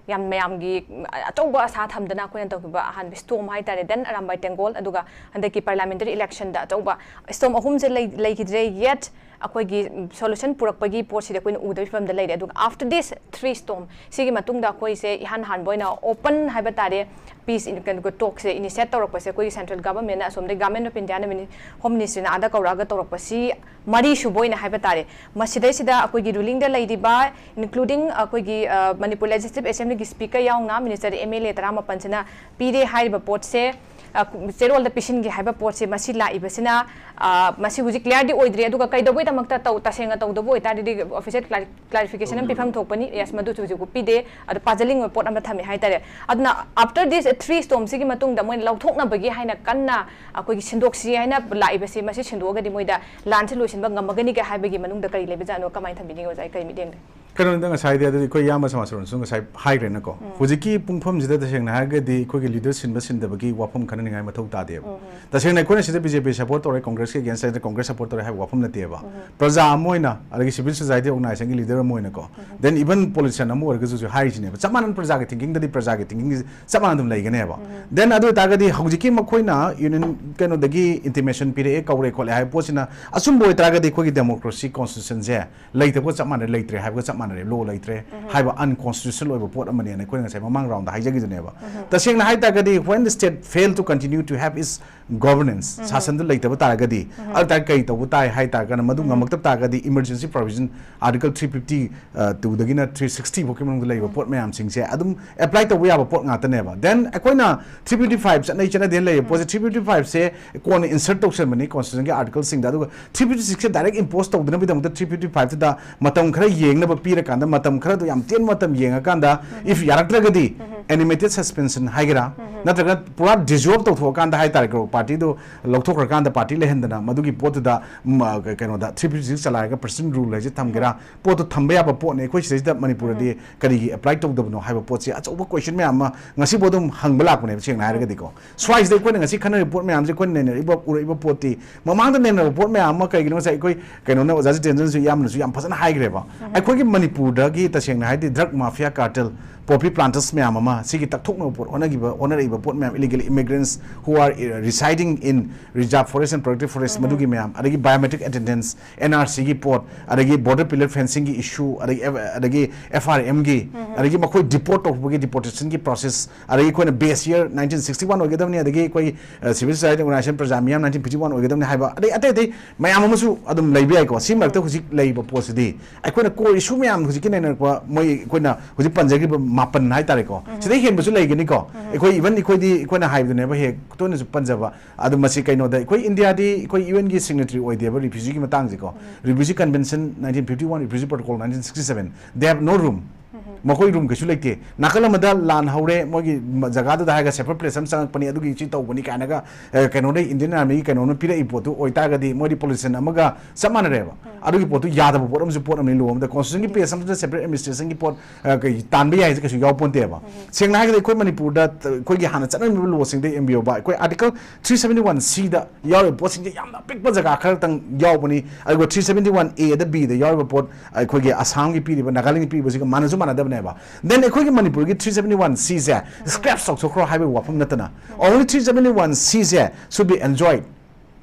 ꯌꯥꯝ ꯃꯌꯥꯝꯒꯤ ꯑꯆꯧꯕ ꯑꯁꯥ ꯊꯝꯗꯅ ꯑꯩꯈꯣꯏꯅ ꯇꯧꯈꯤꯕ ꯑꯍꯥꯟꯕ storm ꯍꯥꯏ ꯇꯥꯔꯦ, then ꯑꯔꯥꯝꯕꯥꯏ ꯇꯦꯡꯒꯣꯜ, ꯑꯗꯨꯒ ꯍꯟꯗꯛꯀꯤ parliamentary election ꯗ ꯑꯆꯧꯕ storm ꯑꯍꯨꯝꯁꯦ ꯂꯩ ꯂꯩꯈꯤꯗ꯭ꯔꯦ꯫ Yet ꯑꯩꯈꯣꯏꯒꯤ solution ꯄꯨꯔꯛꯄꯒꯤ ꯄꯣꯠꯁꯤꯗꯤ ꯑꯩꯈꯣꯏꯅ ꯎꯗꯕꯒꯤ ꯐꯤꯕꯝꯗ ꯂꯩꯔꯦ꯫ ꯑꯗꯨꯒ after this three storm ꯁꯤꯒꯤ ꯃꯇꯨꯡꯗ ꯑꯩꯈꯣꯏꯁꯦ ꯏꯍꯥꯟ ꯍꯥꯟꯕ ꯑꯣꯏꯅ open ꯍꯥꯏꯕ ꯇꯥꯔꯦ, peace in ꯀꯩꯅꯣ talk ꯁꯦ initiate ꯇꯧꯔꯛꯄꯁꯦ ꯑꯩꯈꯣꯏꯒꯤ central government ꯅ, ꯑꯁꯣꯝꯗꯒꯤ Government of India ꯅ, mini- Home Ministry ꯅ ꯑꯥꯗ ꯀꯧꯔꯛꯑꯒ ꯇꯧꯔꯛꯄꯁꯤ ꯃꯔꯤꯁꯨꯕ ꯑꯣꯏꯅ ꯍꯥꯏꯕ ꯇꯥꯔꯦ꯫ ꯃꯁꯤꯗꯩꯁꯤꯗ ꯑꯩꯈꯣꯏꯒꯤ ruling ꯗ ꯂꯩꯔꯤꯕ, including ꯑꯩꯈꯣꯏꯒꯤ, ꯑ, Manipur Legislative Assembly ꯒꯤ Speaker ꯌꯥꯎꯅ, minister, MLA ꯇꯔꯥꯃꯥꯄꯟꯁꯤꯅ ꯄꯤꯔꯦ ꯍꯥꯏꯔꯤꯕ ꯄꯣꯠꯁꯦ, ꯑ, ꯆꯦꯔꯣꯜꯗ ꯄꯤꯁꯤꯟꯒꯦ ꯍꯥꯏꯕ ꯄꯣꯠꯁꯦ ꯃꯁꯤ ꯂꯥꯛꯏꯕꯁꯤꯅ, ꯑ, ꯃꯁꯤ ꯍꯧꯖꯤꯛ clear ꯗꯤ ꯑꯣꯏꯗ꯭ꯔꯤ, ꯑꯗꯨꯒ ꯀꯩꯗꯧꯕꯩꯗꯃꯛꯇ ꯇꯧ, ꯇꯁꯦꯡꯅ ꯇꯧꯗꯕ ꯑꯣꯏꯇꯥꯔꯗꯤ official clari- clarification ꯑꯃ ꯄꯤꯐꯝ ꯊꯣꯛꯄꯅꯤ꯫ Yes, ꯃꯗꯨꯁꯨ ꯍꯧꯖꯤꯛ ꯄꯤꯗꯦ꯫ ꯑꯗꯣ puzzling ꯑꯣꯏꯕ ꯄꯣꯠ ꯑꯃ ꯊꯝꯃꯦ ꯍꯥꯏꯇꯥꯔꯦ꯫ ꯑꯗꯨꯅ after this three storm ꯁꯤꯒꯤ ꯃꯇꯨꯡꯗ ꯃꯣꯏꯅ ꯂꯧꯊꯣꯛꯅꯕꯒꯤ ꯍꯥꯏꯅ ꯀꯟꯅ ꯑꯩꯈꯣꯏꯒꯤ ꯁꯤꯟꯗꯣꯛꯁꯤ ꯍꯥꯏꯅ ꯂꯥꯛꯏꯕꯁꯤ, ꯃꯁꯤ ꯁꯤꯟꯗꯣꯛꯑꯒꯗꯤ ꯃꯣꯏꯗ ꯂꯥꯟꯁꯤ ꯂꯣꯏꯁꯤꯟꯕ ꯉꯝꯃꯒꯅꯤꯒ ꯍꯥꯏꯕꯒꯤ ꯃꯅꯨꯡꯗ ꯀꯔꯤ ꯂꯩꯕꯖꯥꯠꯅꯣ, ꯀꯃꯥꯏꯅ ꯊꯝꯕꯤꯅꯤꯡꯉꯤ ꯑꯣꯖꯥ? ꯑꯩ ꯀꯔꯤ ꯃꯤꯠꯌꯦꯡꯗ? ꯀꯩꯅꯣꯅꯤꯗ, ꯉꯁꯥꯏꯗꯤ ꯑꯗꯨꯗꯤ ꯑꯩꯈꯣꯏ ꯏꯌꯥꯝꯕ ꯁꯃꯥꯖ ꯁꯦꯕꯥꯁꯨ ꯉꯁꯥꯏ ꯍꯥꯏꯈ꯭ꯔꯦꯅꯀꯣ꯫ ꯍꯧꯖꯤꯛꯀꯤ ꯄꯨꯡꯐꯝꯁꯤꯗ ꯇꯁꯦꯡꯅ ꯍꯥꯏꯔꯒꯗꯤ ꯑꯩꯈꯣꯏꯒꯤ leader ꯁꯤꯟꯕ ꯁꯤꯟꯗꯕꯒꯤ ꯋꯥꯐꯝ ꯈꯟꯅꯅꯤꯡꯉꯥꯏ ꯃꯊꯧ ꯇꯥꯗꯦꯕ꯫ ꯇꯁꯦꯡꯅ ꯑꯩꯈꯣꯏꯅ ꯁꯤꯗ BJP support ꯇꯧꯔꯦ, Congress ꯀꯤ against ꯇ Congress support ꯇꯧꯔꯦ ꯍꯥꯏꯕ ꯋꯥꯐꯝ ꯅꯠꯇꯦꯕ꯫ ꯄ꯭ꯔꯖꯥ ꯑꯃ ꯑꯣꯏꯅ, ꯑꯗꯒꯤ civil society organization ꯒꯤ leader ꯑꯃ ꯑꯣꯏꯅꯀꯣ, then even politician ꯑꯃ ꯑꯣꯏꯔꯒꯁꯨ ꯍꯧꯖꯤꯛ ꯍꯥꯏꯔꯤꯁꯤꯅꯦꯕ, ꯆꯞ ꯃꯥꯟꯅꯅ ꯄ꯭ꯔꯖꯥꯒꯤ thinking ꯗꯗꯤ ꯄ꯭ꯔꯖꯥꯒꯤ thinking ꯁꯦ ꯆꯞ ꯃꯥꯟꯅ ꯑꯗꯨꯝ ꯂꯩꯒꯅꯦꯕ꯫ Then ꯑꯗꯨ ꯑꯣꯏꯇꯥꯔꯒꯗꯤ ꯍꯧꯖꯤꯛꯀꯤ ꯃꯈꯣꯏꯅ union ꯀꯩꯅꯣꯗꯒꯤ intimation ꯄꯤꯔꯛꯑꯦ, ꯀꯧꯔꯦ ꯈꯣꯠꯂꯦ ꯍꯥꯏꯕ ꯄꯣꯠꯁꯤꯅ ꯑꯆꯨꯝꯕ ꯑꯣꯏꯇꯥꯔꯒꯗꯤ ꯑꯩꯈꯣꯏꯒꯤ democracy constitution ꯁꯦ ꯂꯩꯇꯕꯒ ꯆꯞ ꯃꯥꯟꯅꯔꯦ, ꯂꯩꯇ꯭ꯔꯦ ꯍꯥꯏꯕꯒ ꯆꯞ ꯃꯥꯟꯅꯔꯦ, law ꯂꯩꯇ꯭ꯔꯦ ꯍꯥꯏꯕ unconstitutional ꯑꯣꯏꯕ ꯄꯣꯠ ꯑꯃꯅꯦꯅ ꯑꯩꯈꯣꯏꯅ ꯉꯁꯥꯏ ꯃꯃꯥꯡ round ꯗ ꯍꯥꯏꯖꯈꯤꯗꯨꯅꯦꯕ꯫ ꯇꯁꯦꯡꯅ ꯍꯥꯏ ꯇꯥꯔꯒꯗꯤ, when the state fail to continue to have its governance, ꯁꯥꯁꯟꯗꯨ ꯂꯩꯇꯕ ꯇꯥꯔꯒꯗꯤ, ꯑꯗꯨ ꯇꯥꯔꯒꯗꯤ ꯀꯔꯤ ꯇꯧꯕ ꯇꯥꯏ ꯍꯥꯏ ꯇꯥꯔꯒꯅ, ꯃꯗꯨ ꯉꯝꯃꯛꯇꯕ ꯇꯥꯔꯒꯗꯤ emergency provision article three fifty two ꯗꯒꯤꯅ three sixty ꯐꯥꯎꯒꯤ ꯃꯅꯨꯡꯗ ꯂꯩꯕ ꯄꯣꯠ ꯃꯌꯥꯝꯁꯤꯡꯁꯦ ꯑꯗꯨꯝ apply ꯇꯧꯕ ꯌꯥꯕ ꯄꯣꯠ ꯉꯥꯛꯇꯅꯦꯕ꯫ Then ꯑꯩꯈꯣꯏꯅ three fifty five ꯆꯠꯅꯩ ꯆꯠꯅꯗꯦ ꯂꯩꯕ ꯄꯣꯠꯁꯦ, three fifty five ꯁꯦ ꯀꯣꯟꯅ insert ꯇꯧꯁꯟꯕꯅꯤ constitution ꯒꯤ article ꯁꯤꯡꯗ, ꯑꯗꯨꯒ three fifty six ꯁꯦ direct impose ꯇꯧꯗꯅꯕꯒꯤꯗꯃꯛꯇ three fifty five ꯁꯤꯗ ꯃꯇꯝ ꯈꯔ ꯌꯦꯡꯅꯕ ꯄꯤꯔꯀꯥꯟꯗ, ꯃꯇꯝ ꯈꯔꯗꯨ ꯌꯥꯝ ꯇꯦꯟꯕ ꯃꯇꯝ ꯌꯦꯡꯉꯀꯥꯟꯗ, if ꯌꯥꯔꯛꯇ꯭ꯔꯒꯗꯤ, ꯑꯦꯅꯤꯃꯦꯇꯦꯗ ꯁꯁꯄꯦꯟꯁꯟ ꯍꯥꯏꯒꯦꯔꯥ, ꯅꯠꯇ꯭ꯔꯒ ꯄꯨꯔꯥ ꯗꯤꯖꯣꯜꯕ ꯇꯧꯊꯣꯛꯑꯀꯥꯟꯗ ꯍꯥꯏꯇꯥꯔꯦꯀꯣ, ꯄꯥꯔꯇꯤꯗꯨ ꯂꯧꯊꯣꯛꯈ꯭ꯔꯀꯥꯟꯗ ꯄꯥꯔꯇꯤ ꯂꯩꯍꯟꯗꯅ ꯃꯗꯨꯒꯤ ꯄꯣꯠꯇꯨꯗ, ꯎꯝ, ꯑ, ꯀ-, ꯀꯩꯅꯣꯗ ꯊ꯭ꯔꯤ ꯐꯤꯐꯇꯤ ꯁꯤꯛꯁ ꯆꯂꯥꯏꯔꯒ ꯄ꯭ꯔꯁꯤꯗꯦꯟ ꯔꯨꯜ ꯍꯥꯏꯁꯦ ꯊꯝꯒꯦꯔꯥ, ꯄꯣꯠꯇꯣ ꯊꯝꯕ ꯌꯥꯕ ꯄꯣꯠꯅꯦ꯫ ꯑꯩꯈꯣꯏ ꯁꯤꯗꯩꯁꯤꯗ ꯃꯅꯤꯄꯨꯔꯗꯗꯤ ꯀꯔꯤꯒꯤ ꯑꯦꯄ꯭ꯂꯥꯏ ꯇꯧꯗꯕꯅꯣ ꯍꯥꯏꯕ ꯄꯣꯠꯁꯦ ꯑꯆꯧꯕ ꯀꯣꯏꯁꯟ ꯃꯌꯥꯝ ꯑꯃ ꯉꯁꯤꯐꯥꯎ ꯑꯗꯨꯝ ꯍꯪꯕ ꯂꯥꯛꯄꯅꯦꯕ, ꯁꯦꯡꯅ ꯍꯥꯏꯔꯒꯗꯤꯀꯣ꯫ ꯁ꯭ꯋꯥꯏꯁꯤꯗ ꯑꯩꯈꯣꯏꯅ ꯉꯁꯤ ꯈꯟꯅꯔꯤꯕ ꯄꯣꯠ ꯃꯌꯥꯝꯁꯦ, ꯑꯩꯈꯣꯏꯅ ꯅꯩꯅꯔꯛꯏꯕ, ꯎꯔꯛꯏꯕ ꯄꯣꯠꯇꯤ ꯃꯃꯥꯡꯗ ꯅꯩꯅꯔꯕ ꯄꯣꯠ ꯃꯌꯥꯝ ꯑꯃ, ꯀꯩꯒꯤꯅꯣ ꯉꯁꯥꯏ ꯑꯩꯈꯣꯏ ꯀꯩꯅꯣꯅ, ꯑꯣꯖꯥ ꯖꯤꯇꯦꯟꯗ꯭ꯔꯅꯁꯨ, ꯏꯌꯥꯝꯕꯅꯁꯨ ꯌꯥꯝ ꯐꯖꯅ ꯍꯥꯏꯈ꯭ꯔꯦꯕ꯫ ꯑꯩꯈꯣꯏꯒꯤ ꯃꯅꯤꯄꯨꯔꯗꯒꯤ ꯇꯁꯦꯡꯅ ꯍꯥꯏꯗꯤ ꯗ꯭ꯔꯒ ꯃꯥꯐꯤꯌꯥ ꯀꯥꯔꯇꯦꯜ, ꯄꯣꯄꯤ ꯄ꯭ꯂꯥꯟꯇꯔꯁ ꯃꯌꯥꯝ ꯑꯃ, ꯁꯤꯒꯤ ꯇꯛꯊꯣꯛꯅꯕ ꯄꯣꯠ ꯍꯣꯠꯅꯈꯤꯕ, ꯍꯣꯠꯅꯔꯛꯏꯕ ꯄꯣꯠ ꯃꯌꯥꯝ, illegal ꯏꯃꯤꯒ꯭ꯔꯦꯟꯠꯁ who are, uh, residing in reserve forest and protected forest, ꯃꯗꯨꯒꯤ ꯃꯌꯥꯝ, ꯑꯗꯒꯤ ꯕꯥꯏꯑꯣꯃꯦꯇ꯭ꯔꯤꯛ ꯑꯦꯇꯦꯟꯗꯦꯟꯁ, ꯑꯦꯟ ꯑꯥꯔ ꯁꯤꯒꯤ ꯄꯣꯠ, ꯑꯗꯒꯤ ꯕꯣꯔꯗꯔ ꯄꯤꯂꯔ ꯐꯦꯟꯁꯤꯡꯒꯤ ꯏꯁꯨ, ꯑꯗꯒꯤ ꯑꯦꯐ-, ꯑꯗꯒꯤ ꯑꯦꯐ ꯑꯥꯔ ꯑꯦꯝꯒꯤ, ꯑꯗꯒꯤ ꯃꯈꯣꯏ ꯗꯤꯄꯣꯔꯠ ꯇꯧꯕꯒꯤ ꯗꯤꯄꯣꯔꯇꯦꯁꯟꯒꯤ ꯄ꯭ꯔꯣꯁꯦꯁ, ꯑꯗꯒꯤ ꯑꯩꯈꯣꯏꯅ ꯕꯦꯁ ꯌꯔ ꯅꯥꯏꯟꯇꯤꯟ ꯁꯤꯛꯁꯇꯤ ꯋꯥꯟ ꯑꯣꯏꯒꯗꯕꯅꯤ, ꯑꯗꯒꯤ ꯑꯩꯈꯣꯏ, ꯑ, ꯁꯤꯚꯤꯜ ꯁꯣꯁꯥꯏꯇꯤ ꯑꯣꯔꯒꯅꯥꯏꯖꯦꯁꯟ ꯄ꯭ꯔꯖꯥ ꯃꯤꯌꯥꯝ ꯅꯥꯏꯟꯇꯤꯟ ꯐꯤꯐꯇꯤ ꯋꯥꯟ ꯑꯣꯏꯒꯗꯕꯅꯤ ꯍꯥꯏꯕ, ꯑꯗꯩ ꯑꯇꯩ ꯑꯇꯩ ꯃꯌꯥꯝ ꯑꯃꯁꯨ ꯑꯗꯨꯝ ꯂꯩꯕ ꯌꯥꯏꯀꯣ꯫ ꯁꯤ ꯃꯔꯛꯇ ꯍꯧꯖꯤꯛ ꯂꯩꯔꯤꯕ ꯄꯣꯠꯁꯤꯗꯤ ꯑꯩꯈꯣꯏꯅ ꯀꯣꯔ ꯏꯁꯨ ꯃꯌꯥꯝ ꯍꯧꯖꯤꯛꯀꯤ ꯅꯩꯅꯔꯛꯄ, ꯃꯣꯏ ꯑꯩꯈꯣꯏꯅ ꯍꯧꯖꯤꯛ ꯄꯟꯖꯈ꯭ꯔꯤꯕ ꯃꯥꯄꯟ ꯍꯥꯏꯇꯥꯔꯦꯀꯣ, ꯁꯤꯗꯩ ꯍꯦꯟꯕꯁꯨ ꯂꯩꯒꯅꯤꯀꯣ꯫ ꯑꯩꯈꯣꯏ ꯏꯚꯟ ꯑꯩꯈꯣꯏꯗꯤ, ꯑꯩꯈꯣꯏꯅ ꯍꯥꯏꯕꯗꯨꯅꯦꯕ ꯍꯦꯛ ꯇꯣꯏꯅꯁꯨ ꯄꯟꯖꯕ, ꯑꯗꯨ ꯃꯁꯤ ꯀꯩꯅꯣꯗ, ꯑꯩꯈꯣꯏ ꯏꯟꯗꯤꯌꯥꯗꯤ ꯑꯩꯈꯣꯏ ꯌꯨ ꯑꯦꯟꯒꯤ ꯁꯤꯒꯅꯦꯇ꯭ꯔꯤ ꯑꯣꯏꯗꯦꯕ ꯔꯤꯐ꯭ꯌꯨꯖꯤꯒꯤ ꯃꯇꯥꯡꯁꯦꯀꯣ꯫ Refugee convention nineteen fifty one, refugee protocol nineteen sixty seven, they have no room꯫ ꯃꯈꯣꯏ ꯔꯨꯝ ꯀꯩꯁꯨ ꯂꯩꯇꯦ꯫ ꯅꯥꯀꯜ ꯑꯃꯗ ꯂꯥꯟ ꯍꯧꯔꯦ, ꯃꯣꯏꯒꯤ ꯃ-, ꯖꯒꯥꯗꯨꯗ ꯍꯥꯏꯔꯒ ꯁꯦꯄꯔꯦꯠ ꯄ꯭ꯂꯦꯁ ꯑꯃ ꯆꯪꯉꯛꯄꯅꯤ, ꯑꯗꯨꯒꯤ ꯁꯤ ꯇꯧꯕꯅꯤ ꯀꯥꯏꯅꯒ, ꯑ, ꯀꯩꯅꯣꯗ ꯏꯟꯗꯤꯌꯟ ꯑꯥꯔꯃꯤꯒꯤ ꯀꯩꯅꯣꯅ ꯄꯤꯔꯛꯏ ꯄꯣꯠꯇꯨ ꯑꯣꯏꯇꯥꯔꯒꯗꯤ, ꯃꯣꯏꯗꯤ ꯄꯣꯂꯤꯇꯤꯁꯤꯌꯟ ꯑꯃꯒ ꯆꯞ ꯃꯥꯟꯅꯔꯦꯕ꯫ ꯑꯗꯨꯒꯤ ꯄꯣꯠꯇꯨ ꯌꯥꯗꯕ ꯄꯣꯠ ꯑꯃꯁꯨ, ꯄꯣꯠ ꯑꯃꯅꯤ, ꯂꯣ ꯑꯃꯗ ꯀꯣꯟꯁꯇꯤꯇ꯭ꯌꯨꯁꯟꯒꯤ ꯄꯦꯖ ꯑꯃꯁꯨ ꯁꯦꯄꯔꯦꯠ ꯑꯦꯗꯃꯤꯅꯤꯁꯇ꯭ꯔꯦꯁꯟꯒꯤ ꯄꯣꯠ, ꯑ, ꯀꯩ, ꯇꯥꯟꯕ ꯌꯥꯏ ꯍꯥꯏꯁꯦ ꯀꯩꯁꯨ ꯌꯥꯎꯄꯣꯟꯇꯦꯕ꯫ ꯁꯦꯡꯅ ꯍꯥꯏꯔꯒꯗꯤ ꯑꯩꯈꯣꯏ ꯃꯅꯤꯄꯨꯔꯗ ꯇ-, ꯑꯩꯈꯣꯏꯒꯤ ꯍꯥꯟꯅ ꯆꯠꯅꯔꯝꯃꯤꯕ ꯂꯣꯁꯤꯡꯗ ꯌꯦꯡꯕꯤꯌꯣꯕ, ꯑꯩꯈꯣꯏ ꯑꯥꯔꯇꯤꯀꯜ ꯊ꯭ꯔꯤ ꯁꯚꯦꯟꯇꯤ ꯋꯥꯟ ꯁꯤꯗ ꯌꯥꯎꯔꯤꯕ ꯄꯣꯠꯁꯤꯡꯁꯦ ꯌꯥꯝꯅ ꯑꯄꯤꯛꯄ ꯖꯒꯥ ꯈꯔꯇꯪ ꯌꯥꯎꯕꯅꯤ, ꯑꯗꯨꯒ ꯊ꯭ꯔꯤ ꯁꯚꯦꯟꯇꯤ ꯋꯥꯟ ꯑꯦꯗ ꯕꯤꯗ ꯌꯥꯎꯔꯤꯕ ꯄꯣꯠ, ꯑꯩꯈꯣꯏꯒꯤ ꯑꯁꯥꯝꯒꯤ ꯄꯤꯔꯤꯕ, ꯅꯥꯒꯥꯂꯦꯟꯒꯤ ꯄꯤꯔꯤꯕꯁꯤꯒ ꯃꯥꯟꯅꯁꯨ ꯃꯥꯟꯅꯗꯕꯅꯦꯕ꯫ Then ꯑꯩꯈꯣꯏꯒꯤ ꯃꯅꯤꯄꯨꯔꯒꯤ ꯊ꯭ꯔꯤ ꯁꯚꯦꯟꯇꯤ ꯋꯥꯟ ꯁꯤꯁꯦ ꯁ꯭ꯀ꯭ꯔꯦꯞ ꯇꯧꯊꯣꯛꯈ꯭ꯔꯣ ꯍꯥꯏꯕꯒꯤ ꯋꯥꯐꯝ ꯅꯠꯇꯅ, only three seventy one C say should be enjoyed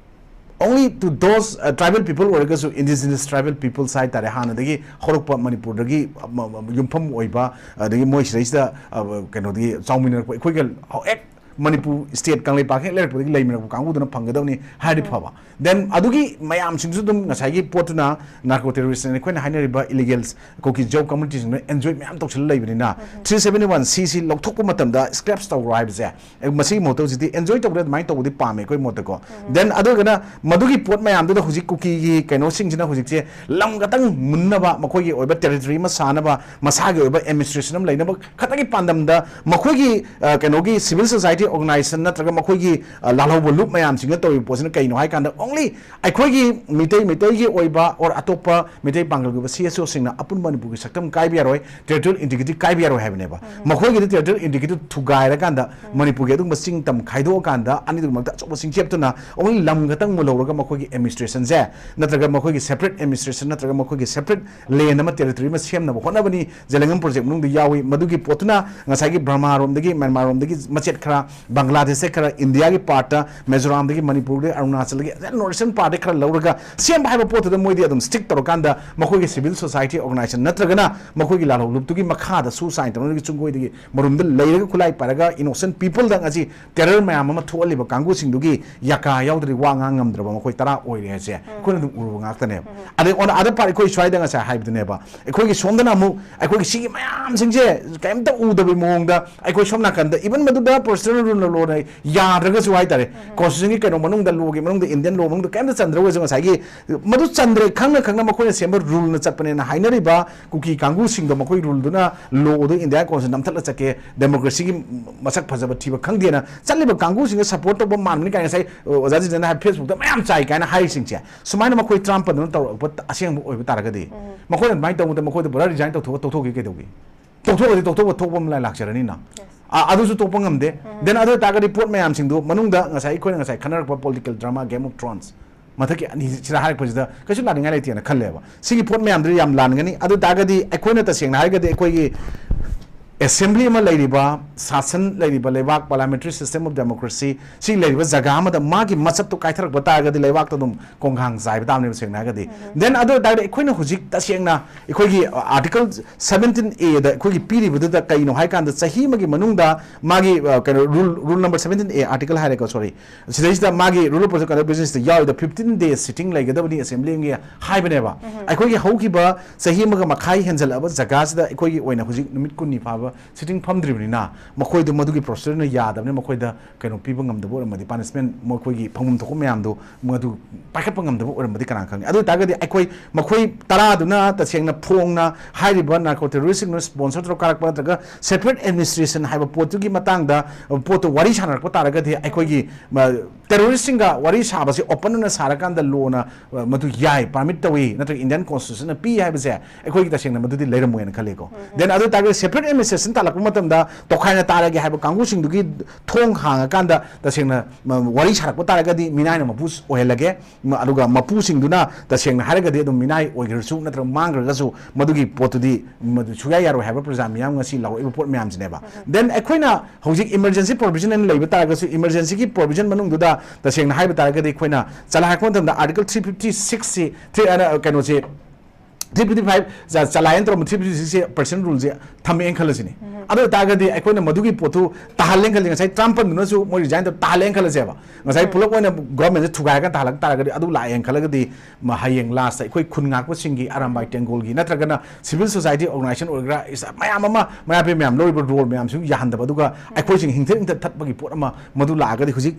only to those, uh, tribal people ꯑꯣꯏꯔꯒꯁꯨ, indigenous tribal peoples ꯍꯥꯏꯇꯥꯔꯦ, ꯍꯥꯟꯅꯗꯒꯤ ꯍꯧꯔꯛꯄ ꯃꯅꯤꯄꯨꯔꯗꯒꯤ, ꯑ, ꯃ-, ꯃ-, ꯌꯨꯝꯐꯝ ꯑꯣꯏꯕ, ꯑꯗꯒꯤ ꯃꯣꯏ ꯁꯤꯗꯩꯁꯤꯗ, ꯑ, ꯀꯩꯅꯣꯗꯒꯤ ꯆꯥꯎꯃꯤꯟꯅꯔꯛꯄ ꯑꯩꯈꯣꯏꯒ ꯍꯦꯛ ꯃꯅꯤꯄꯨꯔ ꯁ꯭ꯇꯦꯠ ꯀꯪꯂꯩꯄꯥꯛ ꯍꯦꯛ ꯂꯩꯔꯛꯄꯗꯒꯤ ꯂꯩꯃꯤꯟꯅꯔꯛꯄ ꯀꯥꯡꯕꯨꯗꯨꯅ ꯐꯪꯒꯗꯕꯅꯤ ꯍꯥꯏꯔꯗꯤ ꯐꯕ꯫ ꯗꯦꯟ ꯑꯗꯨꯒꯤ ꯃꯌꯥꯝꯁꯤꯡꯁꯨ ꯑꯗꯨꯝ ꯉꯁꯥꯏꯒꯤ ꯄꯣꯠꯇꯨꯅ ꯅꯥꯔꯀꯣ ꯇꯦꯔꯣꯔꯤꯁ ꯑꯩꯈꯣꯏꯅ ꯍꯥꯏꯅꯔꯤꯕ ꯏꯂꯤꯒꯦꯜ ꯀꯨꯀꯤ ꯖꯣꯕ ꯀꯝꯃꯨꯅꯤꯇꯤꯁꯤꯡꯗꯨꯅ ꯑꯦꯟꯖꯣꯏ ꯃꯌꯥꯝ ꯇꯧꯁꯤꯜꯂ ꯂꯩꯕꯅꯤꯅ ꯊ꯭ꯔꯤ ꯁꯕꯦꯟꯇꯤ ꯋꯥꯟ ꯁꯤꯁꯤ ꯂꯧꯊꯣꯛꯄ ꯃꯇꯝꯗ ꯁ꯭ꯀ꯭ꯔꯦꯞꯁ ꯇꯧꯔꯣ ꯍꯥꯏꯕꯁꯦ ꯑꯦ, ꯃꯁꯤꯒꯤ ꯃꯍꯨꯠꯇ ꯍꯧꯖꯤꯛꯇꯤ ꯑꯦꯟꯖꯣꯏ ꯇꯧꯕꯗ ꯑꯗꯨꯃꯥꯏꯅ ꯇꯧꯕꯗꯤ ꯄꯥꯝꯃꯦ ꯑꯩꯈꯣꯏ ꯃꯣꯠꯇꯀꯣ꯫ ꯗꯦꯟ ꯑꯗꯨꯒꯅ ꯃꯗꯨꯒꯤ ꯄꯣꯠ ꯃꯌꯥꯝꯗꯨꯗ ꯍꯧꯖꯤꯛ ꯀꯨꯀꯤꯒꯤ ꯀꯩꯅꯣꯁꯤꯡꯁꯤꯅ ꯍꯧꯖꯤꯛꯁꯦ ꯂꯝ ꯈꯛꯇꯪ ꯃꯨꯟꯅꯕ, ꯃꯈꯣꯏꯒꯤ ꯑꯣꯏꯕ ꯇꯦꯔꯤꯇꯣꯔꯤ ꯑꯃ ꯁꯥꯅꯕ, ꯃꯁꯥꯒꯤ ꯑꯣꯏꯕ ꯑꯦꯗꯃꯤꯅꯤꯁꯇ꯭ꯔꯦꯁꯟ ꯑꯃ ꯂꯩꯅꯕ ꯈꯛꯇꯒꯤ ꯄꯥꯟꯗꯝꯗ ꯃꯈꯣꯏꯒꯤ, ꯑ, ꯀꯩꯅꯣꯒꯤ ꯁꯤꯚꯤꯜ ꯁꯣꯁꯥꯏꯇꯤ ꯑꯣꯔꯒꯅꯥꯏꯖꯦꯁꯟ ꯅꯠꯇ꯭ꯔꯒ ꯃꯈꯣꯏꯒꯤ, ꯑ, ꯂꯥꯜꯍꯧꯕ ꯂꯨꯞ ꯃꯌꯥꯝꯁꯤꯡꯅ ꯇꯧꯔꯤꯕ ꯄꯣꯠꯁꯤꯅ ꯀꯩꯅꯣ ꯍꯥꯏ ꯀꯥꯟꯗ ꯑꯣꯡꯂꯤ ꯑꯩꯈꯣꯏꯒꯤ ꯃꯤꯇꯩ, ꯃꯤꯇꯩꯒꯤ ꯑꯣꯏꯕ ꯑꯣꯔ ꯑꯇꯣꯞꯄ ꯃꯤꯇꯩ ꯄꯥꯡꯒꯜꯒꯤ ꯑꯣꯏꯕ ꯁꯤ ꯑꯦꯁ ꯑꯣꯁꯤꯡꯅ ꯑꯄꯨꯟꯕ ꯃꯅꯤꯄꯨꯔꯒꯤ ꯁꯛꯇꯝ ꯀꯥꯏꯕ ꯌꯥꯔꯣꯏ, ꯇꯦꯔꯤꯇꯣꯔꯤꯌꯦꯜ ꯏꯟꯇꯤꯒ꯭ꯔꯤꯇꯤ ꯀꯥꯏꯕ ꯌꯥꯔꯣꯏ ꯍꯥꯏꯕꯅꯦꯕ꯫ ꯃꯈꯣꯏꯒꯤꯗꯤ ꯇꯦꯔꯤꯇꯣꯔꯤꯌꯦꯜ ꯏꯟꯇꯤꯒ꯭ꯔꯤꯇꯤ ꯊꯨꯒꯥꯏꯔꯀꯥꯟꯗ ꯃꯅꯤꯄꯨꯔꯒꯤ ꯑꯗꯨꯒꯨꯝꯕ ꯆꯤꯡ ꯇꯝ ꯈꯥꯏꯗꯣꯛꯑꯀꯥꯟꯗ ꯑꯅꯤꯗꯨꯒꯤ ꯃꯔꯛꯇ ꯑꯆꯧꯕ ꯆꯤꯡꯆꯦꯞꯇꯨꯅ ꯑꯣꯡꯂꯤ ꯂꯝ ꯈꯛꯇꯪ ꯃꯨꯜꯍꯧꯔꯒ ꯃꯈꯣꯏꯒꯤ ꯑꯦꯗꯃꯤꯅꯤꯁꯇ꯭ꯔꯦꯁꯟꯁꯦ ꯅꯠꯇ꯭ꯔꯒ ꯃꯈꯣꯏꯒꯤ ꯁꯦꯄꯔꯦꯠ ꯑꯦꯗꯃꯤꯅꯤꯁꯇ꯭ꯔꯦꯁꯟ ꯅꯠꯇ꯭ꯔꯒ ꯃꯈꯣꯏꯒꯤ ꯁꯦꯄꯔꯦꯠ ꯂꯦꯟ ꯑꯃ, ꯇꯦꯔꯤꯇꯣꯔꯤ ꯑꯃ ꯁꯦꯝꯅꯕ ꯍꯣꯠꯅꯕꯅꯤ꯫ ꯖꯦꯂꯦꯡꯉꯝ ꯄ꯭ꯔꯣꯖꯦꯛ ꯃꯅꯨꯡꯗ ꯌꯥꯎꯏ꯫ ꯃꯗꯨꯒꯤ ꯄꯣꯠꯇꯨꯅ ꯉꯁꯥꯏꯒꯤ ꯕꯔꯃꯥꯔꯣꯝꯗꯒꯤ, ꯃ꯭ꯌꯥꯟꯃꯥꯔꯔꯣꯝꯗꯒꯤ ꯃꯆꯦꯠ ꯈꯔ, ꯕꯪꯒ꯭ꯂꯥꯗꯦꯁꯇ ꯈꯔ, ꯏꯟꯗꯤꯌꯥꯒꯤ ꯄꯥꯔꯠꯇ, ꯃꯤꯖꯣꯔꯥꯝꯗꯒꯤ, ꯃꯅꯤꯄꯨꯔꯗꯒꯤ, ꯑꯔꯨꯅꯥꯆꯜꯗꯒꯤ, ꯅꯣꯔꯠ ꯏꯁꯇꯔꯟ ꯄꯥꯔꯠꯇꯒꯤ ꯈꯔ ꯂꯧꯔꯒ ꯁꯦꯝꯕ ꯍꯥꯏꯕ ꯄꯣꯠꯇꯨꯗ ꯃꯣꯏꯗꯤ ꯑꯗꯨꯝ ꯁ꯭ꯇꯤꯛ ꯇꯧꯔꯀꯥꯟꯗ ꯃꯈꯣꯏꯒꯤ ꯁꯤꯚꯤꯜ ꯁꯣꯁꯥꯏꯇꯤ ꯑꯣꯔꯒꯅꯥꯏꯖꯦꯁꯟ ꯅꯠꯇ꯭ꯔꯒꯅ ꯃꯈꯣꯏꯒꯤ ꯂꯥꯜꯍꯧ ꯂꯨꯞꯇꯨꯒꯤ ꯃꯈꯥꯗ ꯁꯨ ꯁꯥꯏꯟ ꯇꯧꯅꯕꯒꯤ ꯆꯨꯡꯒꯣꯏꯗꯒꯤ ꯃꯔꯨꯝꯗ ꯂꯩꯔꯒ ꯈꯨꯠꯂꯥꯏ ꯄꯥꯏꯔꯒ ꯏꯅꯣꯁꯦꯟ ꯄꯤꯄꯜꯗ ꯉꯁꯤ ꯇꯦꯔꯔ ꯃꯌꯥꯝ ꯑꯃ ꯊꯣꯛꯍꯜꯂꯤꯕ ꯀꯥꯡꯕꯨꯁꯤꯡꯗꯨꯒꯤ ꯌꯥꯀꯥ ꯌꯥꯎꯗ꯭ꯔꯗꯤ ꯋꯥ ꯉꯥꯡ ꯉꯝꯗ꯭ꯔꯕ ꯃꯈꯣꯏ ꯇꯔꯥ ꯑꯣꯏꯔꯦ ꯍꯥꯏꯁꯦ ꯑꯩꯈꯣꯏꯅ ꯑꯗꯨꯝ ꯎꯔꯨꯕ ꯉꯥꯛꯇꯅꯦꯕ꯫ ꯑꯗꯩ on the other part ꯑꯩꯈꯣꯏ ꯁ꯭ꯋꯥꯏꯗ ꯉꯁꯥꯏ ꯍꯥꯏꯕꯗꯨꯅꯦꯕ, ꯑꯩꯈꯣꯏꯒꯤ ꯁꯣꯝꯗꯅ ꯑꯃꯨꯛ ꯑꯩꯈꯣꯏꯒꯤ ꯁꯤꯒꯤ ꯃꯌꯥꯝꯁꯤꯡꯁꯦ ꯀꯩꯝꯇ ꯎꯗꯕꯩ ꯃꯑꯣꯡꯗ ꯑꯩꯈꯣꯏ ꯁꯣꯝ ꯅꯥꯀꯟꯗ even ꯃꯗꯨꯗ ꯄ꯭ꯔꯣꯁꯤꯗꯔꯦꯜ ꯔꯨꯜꯅ ꯂꯣꯏꯅ ꯌꯥꯗ꯭ꯔꯒꯁꯨ ꯍꯥꯏꯇꯥꯔꯦ, ꯀꯣꯟꯁꯇꯤꯇ꯭ꯌꯨꯁꯟꯒꯤ ꯀꯩꯅꯣ ꯃꯅꯨꯡꯗ, ꯂꯣꯒꯤ ꯃꯅꯨꯡꯗ, ꯏꯟꯗꯤꯌꯟ ꯂꯣ ꯃꯅꯨꯡꯗ ꯀꯩꯝꯇ ꯆꯟꯗ꯭ꯔꯒꯁꯨ ꯉꯁꯥꯏꯒꯤ ꯃꯗꯨ ꯆꯟꯗ꯭ꯔꯦ ꯈꯪꯅ ꯈꯪꯅ ꯃꯈꯣꯏꯅ ꯁꯦꯝꯕ ꯔꯨꯜꯅ ꯆꯠꯄꯅꯦꯅ ꯍꯥꯏꯅꯔꯤꯕ ꯀꯨꯀꯤ ꯀꯥꯡꯕꯨꯁꯤꯡꯗꯣ ꯃꯈꯣꯏ ꯔꯨꯜꯗꯨꯅ, ꯂꯣꯗꯨ ꯏꯟꯗꯤꯌꯥ ꯀꯣꯟꯁꯇꯤꯇ꯭ꯌꯨꯁꯟ ꯅꯝꯊꯠꯂ ꯆꯠꯀꯦ, ꯗꯦꯃꯣꯀ꯭ꯔꯦꯁꯤꯒꯤ ꯃꯁꯛ ꯐꯖꯕ ꯊꯤꯕ ꯈꯪꯗꯦꯅ ꯆꯠꯂꯤꯕ ꯀꯥꯡꯕꯨꯁꯤꯡꯅ ꯁꯄꯣꯔꯠ ꯇꯧꯕ ꯃꯥꯟꯕꯅꯤ ꯀꯥꯏꯅ ꯉꯁꯥꯏ ꯑꯣꯖꯥ ꯖꯤꯇꯦꯟꯗ꯭ꯔꯅ ꯍꯥꯏ ꯐꯦꯁꯕꯨꯛꯇ ꯃꯌꯥꯝ ꯆꯥꯏ ꯀꯥꯏꯅ ꯍꯥꯏꯔꯤꯁꯤꯡꯁꯦ, ꯁꯨꯃꯥꯏꯅ ꯃꯈꯣꯏ ꯇꯔꯥꯃꯥꯄꯟꯗꯨꯅ ꯇꯧꯔꯛꯄ ꯑꯁꯦꯡꯕ ꯑꯣꯏꯕ ꯇꯥꯔꯒꯗꯤ ꯃꯈꯣꯏꯅ ꯑꯗꯨꯃꯥꯏꯅ ꯇꯧꯕꯗ ꯃꯈꯣꯏꯗ ꯄꯨꯔꯥ ꯔꯤꯖꯥꯏꯟ ꯇꯧꯊꯣꯛꯑ ꯇꯧꯊꯣꯛꯈꯤ ꯀꯩꯗꯧꯒꯦ? ꯇꯧꯊꯣꯛꯑꯗꯤ ꯇꯧꯊꯣꯛꯄ ꯊꯣꯛꯄ ꯑꯃ ꯂꯥꯛꯆꯔꯅꯤꯅ꯫ ꯑ, ꯑꯗꯨꯁꯨ ꯇꯣꯛꯄ ꯉꯝꯗꯦ꯫ ꯗꯦꯟ ꯑꯗꯨ ꯑꯣꯏꯇꯥꯔꯒꯗꯤ ꯄꯣꯠ ꯃꯌꯥꯝꯁꯤꯡꯗꯨ ꯃꯅꯨꯡꯗ ꯉꯁꯥꯏ ꯑꯩꯈꯣꯏꯅ ꯉꯁꯥꯏ ꯈꯟꯅꯔꯛꯄ political drama game of thrones ꯃꯊꯛꯀꯤ ꯑꯅꯤꯁꯤꯗ ꯍꯥꯏꯔꯛꯄꯁꯤꯗ ꯀꯩꯁꯨ ꯂꯥꯟꯅꯤꯡꯉꯥꯏ ꯂꯩꯇꯦꯅ ꯈꯜꯂꯦꯕ꯫ ꯁꯤꯒꯤ ꯄꯣꯠ ꯃꯌꯥꯝꯗꯨꯗꯤ ꯌꯥꯝ ꯂꯥꯟꯒꯅꯤ꯫ ꯑꯗꯨ ꯑꯣꯏꯇꯥꯔꯒꯗꯤ ꯑꯩꯈꯣꯏꯅ ꯇꯁꯦꯡꯅ ꯍꯥꯏꯔꯒꯗꯤ ꯑꯩꯈꯣꯏꯒꯤ ꯑꯦꯁꯦꯝꯕ꯭ꯂꯤ ꯑꯃ ꯂꯩꯔꯤꯕ, ꯁꯥꯁꯟ ꯂꯩꯔꯤꯕ ꯂꯩꯕꯥꯛ, parliamentary system of democracy ꯁꯤ ꯂꯩꯔꯤꯕ ꯖꯒꯥ ꯑꯃꯗ ꯃꯥꯒꯤ ꯃꯆꯠꯇꯨ ꯀꯥꯏꯊꯔꯛꯄ ꯇꯥꯔꯒꯗꯤ ꯂꯩꯕꯥꯛꯇ ꯑꯗꯨꯝ ꯀꯣꯡꯒꯥꯡ ꯆꯥꯏꯕ ꯇꯥꯕꯅꯦꯕ, ꯁꯦꯡꯅ ꯍꯥꯏꯔꯒꯗꯤ꯫ Then ꯑꯗꯨ ꯑꯣꯏꯇꯥꯔꯒꯗꯤ ꯑꯩꯈꯣꯏꯅ ꯍꯧꯖꯤꯛ ꯇꯁꯦꯡꯅ ꯑꯩꯈꯣꯏꯒꯤ ꯑꯥꯔꯇꯤꯀꯜ ꯁꯕꯦꯟꯇꯤꯟ ꯑꯦꯗ ꯑꯩꯈꯣꯏꯒꯤ ꯄꯤꯔꯤꯕꯗꯨꯗ ꯀꯩꯅꯣ ꯍꯥꯏꯀꯥꯟꯗ, ꯆꯍꯤ ꯑꯃꯒꯤ ꯃꯅꯨꯡꯗ ꯃꯥꯒꯤ, ꯑ, ꯀꯩꯅꯣ, ꯔꯨꯜ, ꯔꯨꯜ ꯅꯝꯕꯔ ꯁꯕꯦꯟꯇꯤꯟ ꯑꯦ ꯑꯥꯔꯇꯤꯀꯜ ꯍꯥꯏꯔꯦꯀꯣ, ꯁꯣꯔꯤ, ꯁꯤꯗꯩꯁꯤꯗ ꯃꯥꯒꯤ rule of procedure conduct businessꯇ ꯌꯥꯎꯔꯤꯗ fifteen days sitting ꯂꯩꯒꯗꯕꯅꯤ ꯑꯦꯁꯦꯝꯕ꯭ꯂꯤ ꯑꯃꯒꯤ ꯍꯥꯏꯕꯅꯦꯕ꯫ ꯑꯩꯈꯣꯏꯒꯤ ꯍꯧꯈꯤꯕ ꯆꯍꯤ ꯑꯃꯒ ꯃꯈꯥꯏ ꯍꯦꯟꯖꯜꯂꯛꯑꯕ ꯖꯒꯥꯁꯤꯗ ꯑꯩꯈꯣꯏꯒꯤ ꯑꯣꯏꯅ ꯍꯧꯖꯤꯛ ꯅꯨꯃꯤꯠ ꯀꯨꯟꯅꯤ ꯐꯥꯕ sitting ꯐꯝꯗ꯭ꯔꯤꯕꯅꯤꯅ, ꯃꯈꯣꯏꯗ ꯃꯗꯨꯒꯤ procedureꯅ ꯌꯥꯗꯕꯅꯤ, ꯃꯈꯣꯏꯗ ꯀꯩꯅꯣ ꯄꯤꯕ ꯉꯝꯗꯕ ꯑꯣꯏꯔꯝꯃꯗꯤ, punishment ꯃꯈꯣꯏꯒꯤ ꯐꯪꯐꯝ ꯊꯣꯛꯄ ꯃꯌꯥꯝꯗꯣ ꯃꯗꯨ ꯄꯥꯏꯈꯠꯄ ꯉꯝꯗꯕ ꯑꯣꯏꯔꯝꯃꯗꯤ ꯀꯅꯥ ꯈꯪꯅꯤ? ꯑꯗꯨ ꯑꯣꯏꯇꯥꯔꯒꯗꯤ ꯑꯩꯈꯣꯏ ꯃꯈꯣꯏ ꯇꯔꯥꯗꯨꯅ ꯇꯁꯦꯡꯅ ꯐꯣꯡꯅ ꯍꯥꯏꯔꯤꯕ narco terroristꯁꯤꯡꯗꯨꯅ sponsor ꯇꯧꯔ ꯀꯥꯔꯛꯄ ꯅꯠꯇ꯭ꯔꯒ separate administration ꯍꯥꯏꯕ ꯄꯣꯠꯇꯨꯒꯤ ꯃꯇꯥꯡꯗ, ꯑ, ꯄꯣꯠꯇꯨ ꯋꯥꯔꯤ ꯁꯥꯟꯅꯔꯛꯄ ꯇꯥꯔꯒꯗꯤ ꯑꯩꯈꯣꯏꯒꯤ, ꯃ, terroristꯁꯤꯡꯒ ꯋꯥꯔꯤ ꯁꯥꯕꯁꯤ open ꯑꯣꯏꯅ ꯁꯥꯔꯀꯥꯟꯗ lawꯅ, ꯑ, ꯃꯗꯨ ꯌꯥꯏ, permit ꯇꯧꯏ, ꯅꯠꯇ꯭ꯔꯒ Indian constitutionꯅ ꯄꯤ ꯍꯥꯏꯕꯁꯦ ꯑꯩꯈꯣꯏꯒꯤ ꯇꯁꯦꯡꯅ ꯃꯗꯨꯗꯤ ꯂꯩꯔꯝꯃꯣꯏꯅ ꯈꯜꯂꯤꯀꯣ꯫ Then ꯑꯗꯨ ꯑꯣꯏꯇꯥꯔꯒꯗꯤ separate administration ꯇꯥꯜꯂꯛꯄ ꯃꯇꯝꯗ ꯇꯣꯈꯥꯏꯅ ꯇꯥꯔꯒꯦ ꯍꯥꯏꯕ ꯀꯥꯡꯕꯨꯁꯤꯡꯗꯨꯒꯤ ꯊꯣꯡ ꯍꯥꯡꯉꯀꯥꯟꯗ ꯇꯁꯦꯡꯅ, ꯃ, ꯋꯥꯔꯤ ꯁꯥꯔꯛꯄ ꯇꯥꯔꯒꯗꯤ ꯃꯤꯅꯥꯏꯅ ꯃꯄꯨ ꯑꯣꯏꯍꯜꯂꯒꯦ꯫ ꯃ-, ꯑꯗꯨꯒ ꯃꯄꯨꯁꯤꯡꯗꯨꯅ ꯇꯁꯦꯡꯅ ꯍꯥꯏꯔꯒꯗꯤ ꯑꯗꯨꯝ ꯃꯤꯅꯥꯏ ꯑꯣꯏꯈ꯭ꯔꯁꯨ ꯅꯠꯇ꯭ꯔꯒ ꯃꯥꯡꯈ꯭ꯔꯒꯁꯨ ꯃꯗꯨꯒꯤ ꯄꯣꯠꯇꯨꯗꯤ ꯃꯗꯨ ꯁꯨꯡꯌꯥ ꯌꯥꯔꯣꯏ ꯍꯥꯏꯕ ꯄ꯭ꯔꯖꯥ ꯃꯤꯌꯥꯝ ꯉꯁꯤ ꯂꯥꯎꯔꯛꯏꯕ ꯄꯣꯠ ꯃꯌꯥꯝꯁꯤꯅꯦꯕ꯫ Then ꯑꯩꯈꯣꯏꯅ ꯍꯧꯖꯤꯛ emergency provision ꯑꯅ ꯂꯩꯕ ꯇꯥꯔꯒꯁꯨ, emergencyꯒꯤ provision ꯃꯅꯨꯡꯗꯨꯗ ꯇꯁꯦꯡꯅ ꯍꯥꯏꯕ ꯇꯥꯔꯒꯗꯤ ꯑꯩꯈꯣꯏꯅ ꯆꯂꯥꯏꯔꯛꯄ ꯃꯇꯝꯗ article three fifty sixꯁꯤ, three, ꯑꯅ, ꯀꯩꯅꯣꯁꯦ, three fifty five ꯆ-, ꯆꯂꯥꯏꯅ ꯇꯧꯔꯝꯕ three fifty sixꯁꯦ president ruleꯁꯦ ꯊꯝꯃꯛꯑꯦꯅ ꯈꯜꯂꯁꯤꯅꯦ꯫ ꯑꯗꯨ ꯑꯣꯏꯇꯥꯔꯒꯗꯤ ꯑꯩꯈꯣꯏꯅ ꯃꯗꯨꯒꯤ ꯄꯣꯠꯇꯨ ꯇꯥꯍꯜꯂꯦꯅ ꯈꯜꯂꯁꯤ, ꯉꯁꯥꯏ ꯇꯔꯥꯃꯥꯄꯟꯗꯨꯅꯁꯨ ꯃꯣꯏ resign ꯇꯧ ꯇꯥꯍꯜꯂꯦꯅ ꯈꯜꯂꯁꯦꯕ, ꯉꯁꯥꯏ ꯄꯨꯂꯞ ꯑꯣꯏꯅ governmentꯁꯦ ꯊꯨꯒꯥꯏꯔꯒ ꯇꯥꯍꯜꯂꯛ ꯇꯥꯔꯒꯗꯤ, ꯑꯗꯨ ꯂꯥꯛꯑꯦꯅ ꯈꯜꯂꯒꯗꯤ, ꯃ-, ꯍꯌꯦꯡ lastꯇ ꯑꯩꯈꯣꯏ ꯈꯨꯟ ꯉꯥꯛꯄꯁꯤꯡꯒꯤ, ꯑꯔꯥꯝꯕꯥꯏ ꯇꯦꯡꯒꯣꯜꯒꯤ ꯅꯠꯇ꯭ꯔꯒꯅ civil society organization ꯑꯣꯏꯒꯦꯔꯥ, ꯏꯁ-, ꯃꯌꯥꯝ ꯑꯃ, ꯃꯩꯔꯥ ꯄꯥꯏꯕꯤ ꯃꯌꯥꯝ ꯂꯧꯔꯤꯕ role ꯃꯌꯥꯝꯁꯤꯕꯨ ꯌꯥꯍꯟꯗꯕ, ꯑꯗꯨꯒ ꯑꯩꯈꯣꯏꯁꯤꯡ ꯍꯤꯡꯊ ꯍꯤꯡꯊ ꯊꯠꯄꯒꯤ ꯄꯣꯠ ꯑꯃ ꯃꯗꯨ ꯂꯥꯛꯑꯒꯗꯤ, ꯍꯧꯖꯤꯛ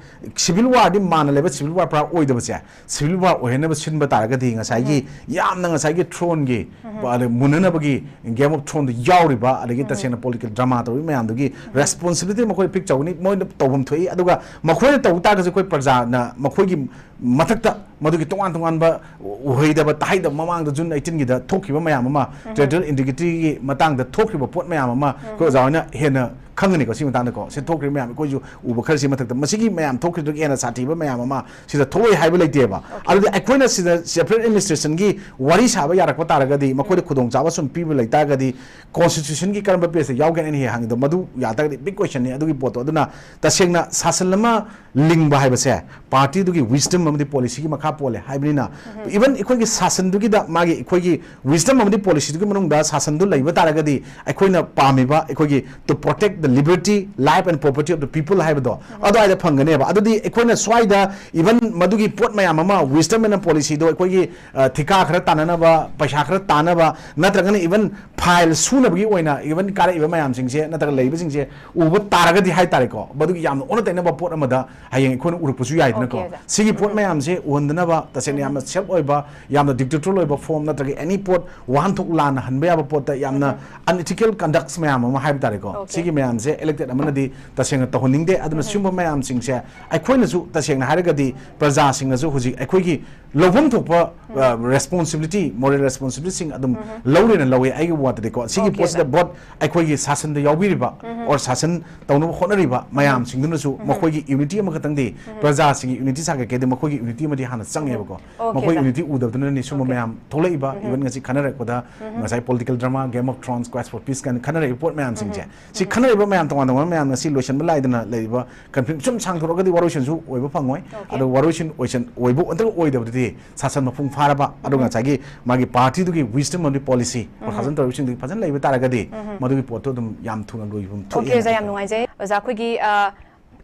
civil warꯗꯤ ꯃꯥꯟꯅ ꯂꯩꯕ civil war ꯄꯨꯔꯥ ꯑꯣꯏꯗꯕꯁꯦ, civil war ꯑꯣꯏꯍꯟꯅꯕ ꯁꯤꯟꯕ ꯇꯥꯔꯒꯗꯤ, ꯉꯁꯥꯏꯒꯤ ꯌꯥꯝꯅ ꯉꯁꯥꯏꯒꯤ throneꯒꯤ, ꯑꯗꯩ ꯃꯨꯟꯅꯅꯕꯒꯤ Game of Throneꯗ ꯌꯥꯎꯔꯤꯕ, ꯑꯗꯒꯤ ꯇꯁꯦꯡꯅ political drama ꯇꯧꯔꯤꯕ ꯃꯌꯥꯝꯗꯨꯒꯤ responsibility ꯃꯈꯣꯏ ꯄꯤꯛ ꯆꯥꯎꯒꯅꯤ, ꯃꯣꯏꯅ ꯇꯧꯐꯝ ꯊꯣꯛꯏ꯫ ꯑꯗꯨꯒ ꯃꯈꯣꯏꯅ ꯇꯧꯕ ꯇꯥꯔꯒꯁꯨ ꯑꯩꯈꯣꯏ ꯄ꯭ꯔꯖꯥꯅ ꯃꯈꯣꯏꯒꯤ ꯃꯊꯛꯇ ꯃꯗꯨꯒꯤ ꯇꯣꯉꯥꯟ ꯇꯣꯉꯥꯟꯕ ꯎꯍꯩꯗꯕ ꯇꯥꯍꯩꯗꯕ, ꯃꯃꯥꯡꯗ June eighteenꯒꯤꯗ ꯊꯣꯛꯈꯤꯕ ꯃꯌꯥꯝ ꯑꯃ, territorial integrityꯒꯤ ꯃꯇꯥꯡꯗ ꯊꯣꯛꯈꯤꯕ ꯄꯣꯠ ꯃꯌꯥꯝ ꯑꯃ ꯑꯩꯈꯣꯏ ꯑꯣꯖꯥ ꯍꯣꯏꯅ ꯍꯦꯟꯅ ꯈꯪꯒꯅꯤꯀꯣ ꯁꯤ ꯃꯇꯥꯡꯗꯀꯣ꯫ ꯁꯤ ꯊꯣꯛꯈ꯭ꯔꯤꯕ ꯃꯌꯥꯝ, ꯑꯩꯈꯣꯏꯁꯨ ꯎꯕ ꯈꯔꯁꯤ ꯃꯊꯛꯇ, ꯃꯁꯤꯒꯤ ꯃꯌꯥꯝ ꯊꯣꯛꯈ꯭ꯔꯤꯗꯨꯗꯒꯤ ꯍꯦꯟꯅ ꯁꯥꯊꯤꯕ ꯃꯌꯥꯝ ꯑꯃ ꯁꯤꯗ ꯊꯣꯛꯂꯛꯏ ꯍꯥꯏꯕ ꯂꯩꯇꯦꯕ꯫ ꯑꯗꯨꯗꯤ ꯑꯩꯈꯣꯏꯅ ꯁꯤꯗ separate administrationꯒꯤ ꯋꯥꯔꯤ ꯁꯥꯕ ꯌꯥꯔꯛꯄ ꯇꯥꯔꯒꯗꯤ, ꯃꯈꯣꯏꯗ ꯈꯨꯗꯣꯡꯆꯥꯕ ꯁꯨꯝ ꯄꯤꯕ ꯂꯩꯇꯥꯔꯒꯗꯤ, constitutionꯒꯤ ꯀꯔꯝꯕ pageꯇ ꯌꯥꯎꯒꯦꯅ ꯑꯩꯅ ꯍꯦꯛ ꯍꯪꯉꯤꯗꯣ, ꯃꯗꯨ ꯌꯥ ꯇꯥꯔꯒꯗꯤ big questionꯅꯤ ꯑꯗꯨꯒꯤ ꯄꯣꯠꯇꯣ꯫ ꯑꯗꯨꯅ ꯇꯁꯦꯡꯅ ꯁꯥꯁꯟ ꯑꯃ ꯂꯤꯡꯕ ꯍꯥꯏꯕꯁꯦ partyꯗꯨꯒꯤ wisdom ꯑꯃꯗꯤ policyꯒꯤ ꯃꯈꯥ ꯄꯣꯜꯂꯦ ꯍꯥꯏꯕꯅꯤꯅ, even ꯑꯩꯈꯣꯏꯒꯤ ꯁꯥꯁꯟꯗꯨꯒꯤꯗ ꯃꯥꯒꯤ, ꯑꯩꯈꯣꯏꯒꯤ wisdom ꯑꯃꯗꯤ policyꯗꯨꯒꯤ ꯃꯅꯨꯡꯗ ꯁꯥꯁꯟꯗꯨ ꯂꯩꯕ ꯇꯥꯔꯒꯗꯤ, ꯑꯩꯈꯣꯏꯅ ꯄꯥꯝꯃꯤꯕ, ꯑꯩꯈꯣꯏꯒꯤ to protect the liberty, life and property of the people ꯍꯥꯏꯕꯗꯣ ꯑꯗꯨꯋꯥꯏꯗ ꯐꯪꯒꯅꯦꯕ꯫ ꯑꯗꯨꯗꯤ ꯑꯩꯈꯣꯏꯅ ꯁ꯭ꯋꯥꯏꯗ even ꯃꯗꯨꯒꯤ ꯄꯣꯠ ꯃꯌꯥꯝ ꯑꯃ, wisdom ꯑꯃ, policyꯗꯣ ꯑꯩꯈꯣꯏꯒꯤ, ꯑ, ꯊꯤꯀꯥ ꯈꯔ ꯇꯥꯟꯅꯅꯕ, ꯄꯩꯁꯥ ꯈꯔ ꯇꯥꯟꯅꯕ, ꯅꯠꯇ꯭ꯔꯒꯅ even file ꯁꯨꯅꯕꯒꯤ ꯑꯣꯏꯅ even ꯀꯥꯔꯛꯏꯕ ꯃꯌꯥꯝꯁꯤꯡꯁꯦ ꯅꯠꯇ꯭ꯔꯒ ꯂꯩꯕꯁꯤꯡꯁꯦ ꯎꯕ ꯇꯥꯔꯒꯗꯤ ꯍꯥꯏꯇꯥꯔꯦꯀꯣ, ꯃꯗꯨꯒꯤ ꯌꯥꯝꯅ ꯑꯣꯟꯅ ꯇꯩꯅꯕ ꯄꯣꯠ ꯑꯃꯗ ꯍꯌꯦꯡ ꯑꯩꯈꯣꯏꯅ ꯎꯔꯛꯄꯁꯨ ꯌꯥꯏꯗꯅꯀꯣ꯫ ꯁꯤꯒꯤ ꯄꯣꯠ ꯃꯌꯥꯝꯁꯦ ꯎꯍꯟꯗꯅꯕ ꯇꯁꯦꯡꯅ ꯌꯥꯝꯅ safe ꯑꯣꯏꯕ, ꯌꯥꯝꯅ dictatorial ꯑꯣꯏꯕ form ꯅꯠꯇ꯭ꯔꯒ any ꯄꯣꯠ ꯋꯥꯍꯟꯊꯣꯛ ꯂꯥꯟꯅ ꯍꯟꯕ ꯌꯥꯕ ꯄꯣꯠꯇ ꯌꯥꯝꯅ unethical conducts ꯃꯌꯥꯝ ꯑꯃ ꯍꯥꯏꯕ ꯇꯥꯔꯦꯀꯣ꯫ ꯁꯤꯒꯤ ꯃꯌꯥꯝꯁꯦ elected ꯑꯃꯅꯗꯤ ꯇꯁꯦꯡꯅ ꯇꯧꯍꯟꯅꯤꯡꯗꯦ꯫ ꯑꯗꯨꯅ ꯁꯤꯒꯨꯝꯕ ꯃꯌꯥꯝꯁꯤꯡꯁꯦ ꯑꯩꯈꯣꯏꯅꯁꯨ ꯇꯁꯦꯡꯅ ꯍꯥꯏꯔꯒꯗꯤ ꯄ꯭ꯔꯖꯥꯁꯤꯡꯅꯁꯨ ꯍꯧꯖꯤꯛ ꯑꯩꯈꯣꯏꯒꯤ ꯂꯧꯐꯝ ꯊꯣꯛꯄ, ꯑ, responsibility, moral responsibilityꯁꯤꯡ ꯑꯗꯨꯝ ꯂꯧꯔꯦꯅ ꯂꯧꯋꯦ ꯑꯩꯒꯤ ꯋꯥꯗꯗꯤꯀꯣ꯫ ꯁꯤꯒꯤ ꯄꯣꯠꯁꯤꯗ both ꯑꯩꯈꯣꯏꯒꯤ ꯁꯥꯁꯟꯗ ꯌꯥꯎꯕꯤꯔꯤꯕ or ꯁꯥꯁꯟ ꯇꯧꯅꯕ ꯍꯣꯠꯅꯔꯤꯕ ꯃꯌꯥꯝꯁꯤꯡꯗꯨꯅꯁꯨ ꯃꯈꯣꯏꯒꯤ unity ꯑꯃꯈꯛꯇꯪꯗꯤ, ꯄ꯭ꯔꯖꯥꯁꯤꯡꯒꯤ unity ꯁꯥꯒꯠꯀꯦꯗꯤ ꯃꯈꯣꯏꯒꯤ unity ꯑꯃꯗꯤ ꯍꯥꯟꯅ ꯆꯪꯉꯦꯕꯀꯣ꯫ ꯃꯈꯣꯏ unity ꯎꯗꯕꯗꯨꯅꯅꯤ ꯁꯨꯝꯕ ꯃꯌꯥꯝ ꯊꯣꯛꯂꯛꯏꯕ꯫ Even ꯉꯁꯤ ꯈꯟꯅꯔꯛꯄꯗ ꯉꯁꯥꯏ political drama, Game of Thrones, Clash for Peace ꯀꯥꯏꯅ ꯈꯟꯅꯔꯛꯏꯕ ꯄꯣꯠ ꯃꯌꯥꯝꯁꯤꯡꯁꯦ, ꯁꯤ ꯈꯟꯅꯔꯤꯕ ꯃꯌꯥꯝ, ꯇꯣꯉꯥꯟ ꯇꯣꯉꯥꯟꯕ ꯃꯌꯥꯝ ꯉꯁꯤ ꯂꯣꯏꯁꯤꯟꯕ ꯂꯥꯏꯗꯅ ꯂꯩꯔꯤꯕ conflict ꯁꯨꯝ ꯁꯥꯡꯊꯣꯔꯛꯑꯒꯗꯤ ꯋꯥꯔꯣꯏꯁꯤꯟꯁꯨ ꯑꯣꯏꯕ ꯐꯪꯉꯣꯏ꯫ ꯑꯗꯣ ꯋꯥꯔꯣꯏꯁꯤꯟ ꯑꯣꯏꯁꯟ-, ꯑꯣꯏꯕ ꯅꯠꯇ꯭ꯔꯒ ꯑꯣꯏꯗꯕꯗꯨꯗꯤ ꯁꯥꯁꯟ ꯃꯄꯨꯡ ꯐꯥꯔꯕ, ꯑꯗꯨꯒ ꯉꯁꯥꯏꯒꯤ ꯃꯥꯒꯤ partyꯗꯨꯒꯤ wisdom ꯑꯃꯗꯤ policy ꯁꯥꯁꯟ ꯇꯧꯔꯤꯕꯁꯤꯡꯗꯨꯒꯤ ꯐꯖꯅ ꯂꯩꯕ ꯇꯥꯔꯒꯗꯤ ꯃꯗꯨꯒꯤ ꯄꯣꯠꯇꯣ ꯑꯗꯨꯝ ꯌꯥꯝ ꯊꯨꯅ ꯂꯣꯏꯕ ꯑꯃ ꯊꯣꯛꯑꯦ ꯑꯣꯀꯦ, ꯑꯣꯖꯥ, ꯌꯥꯝ ꯍꯥꯏꯇꯥꯔꯦ꯫ ꯅꯨꯡꯉꯥꯏꯖꯩ꯫ ꯑꯣꯖꯥ, ꯑꯩꯈꯣꯏꯒꯤ, ꯑ,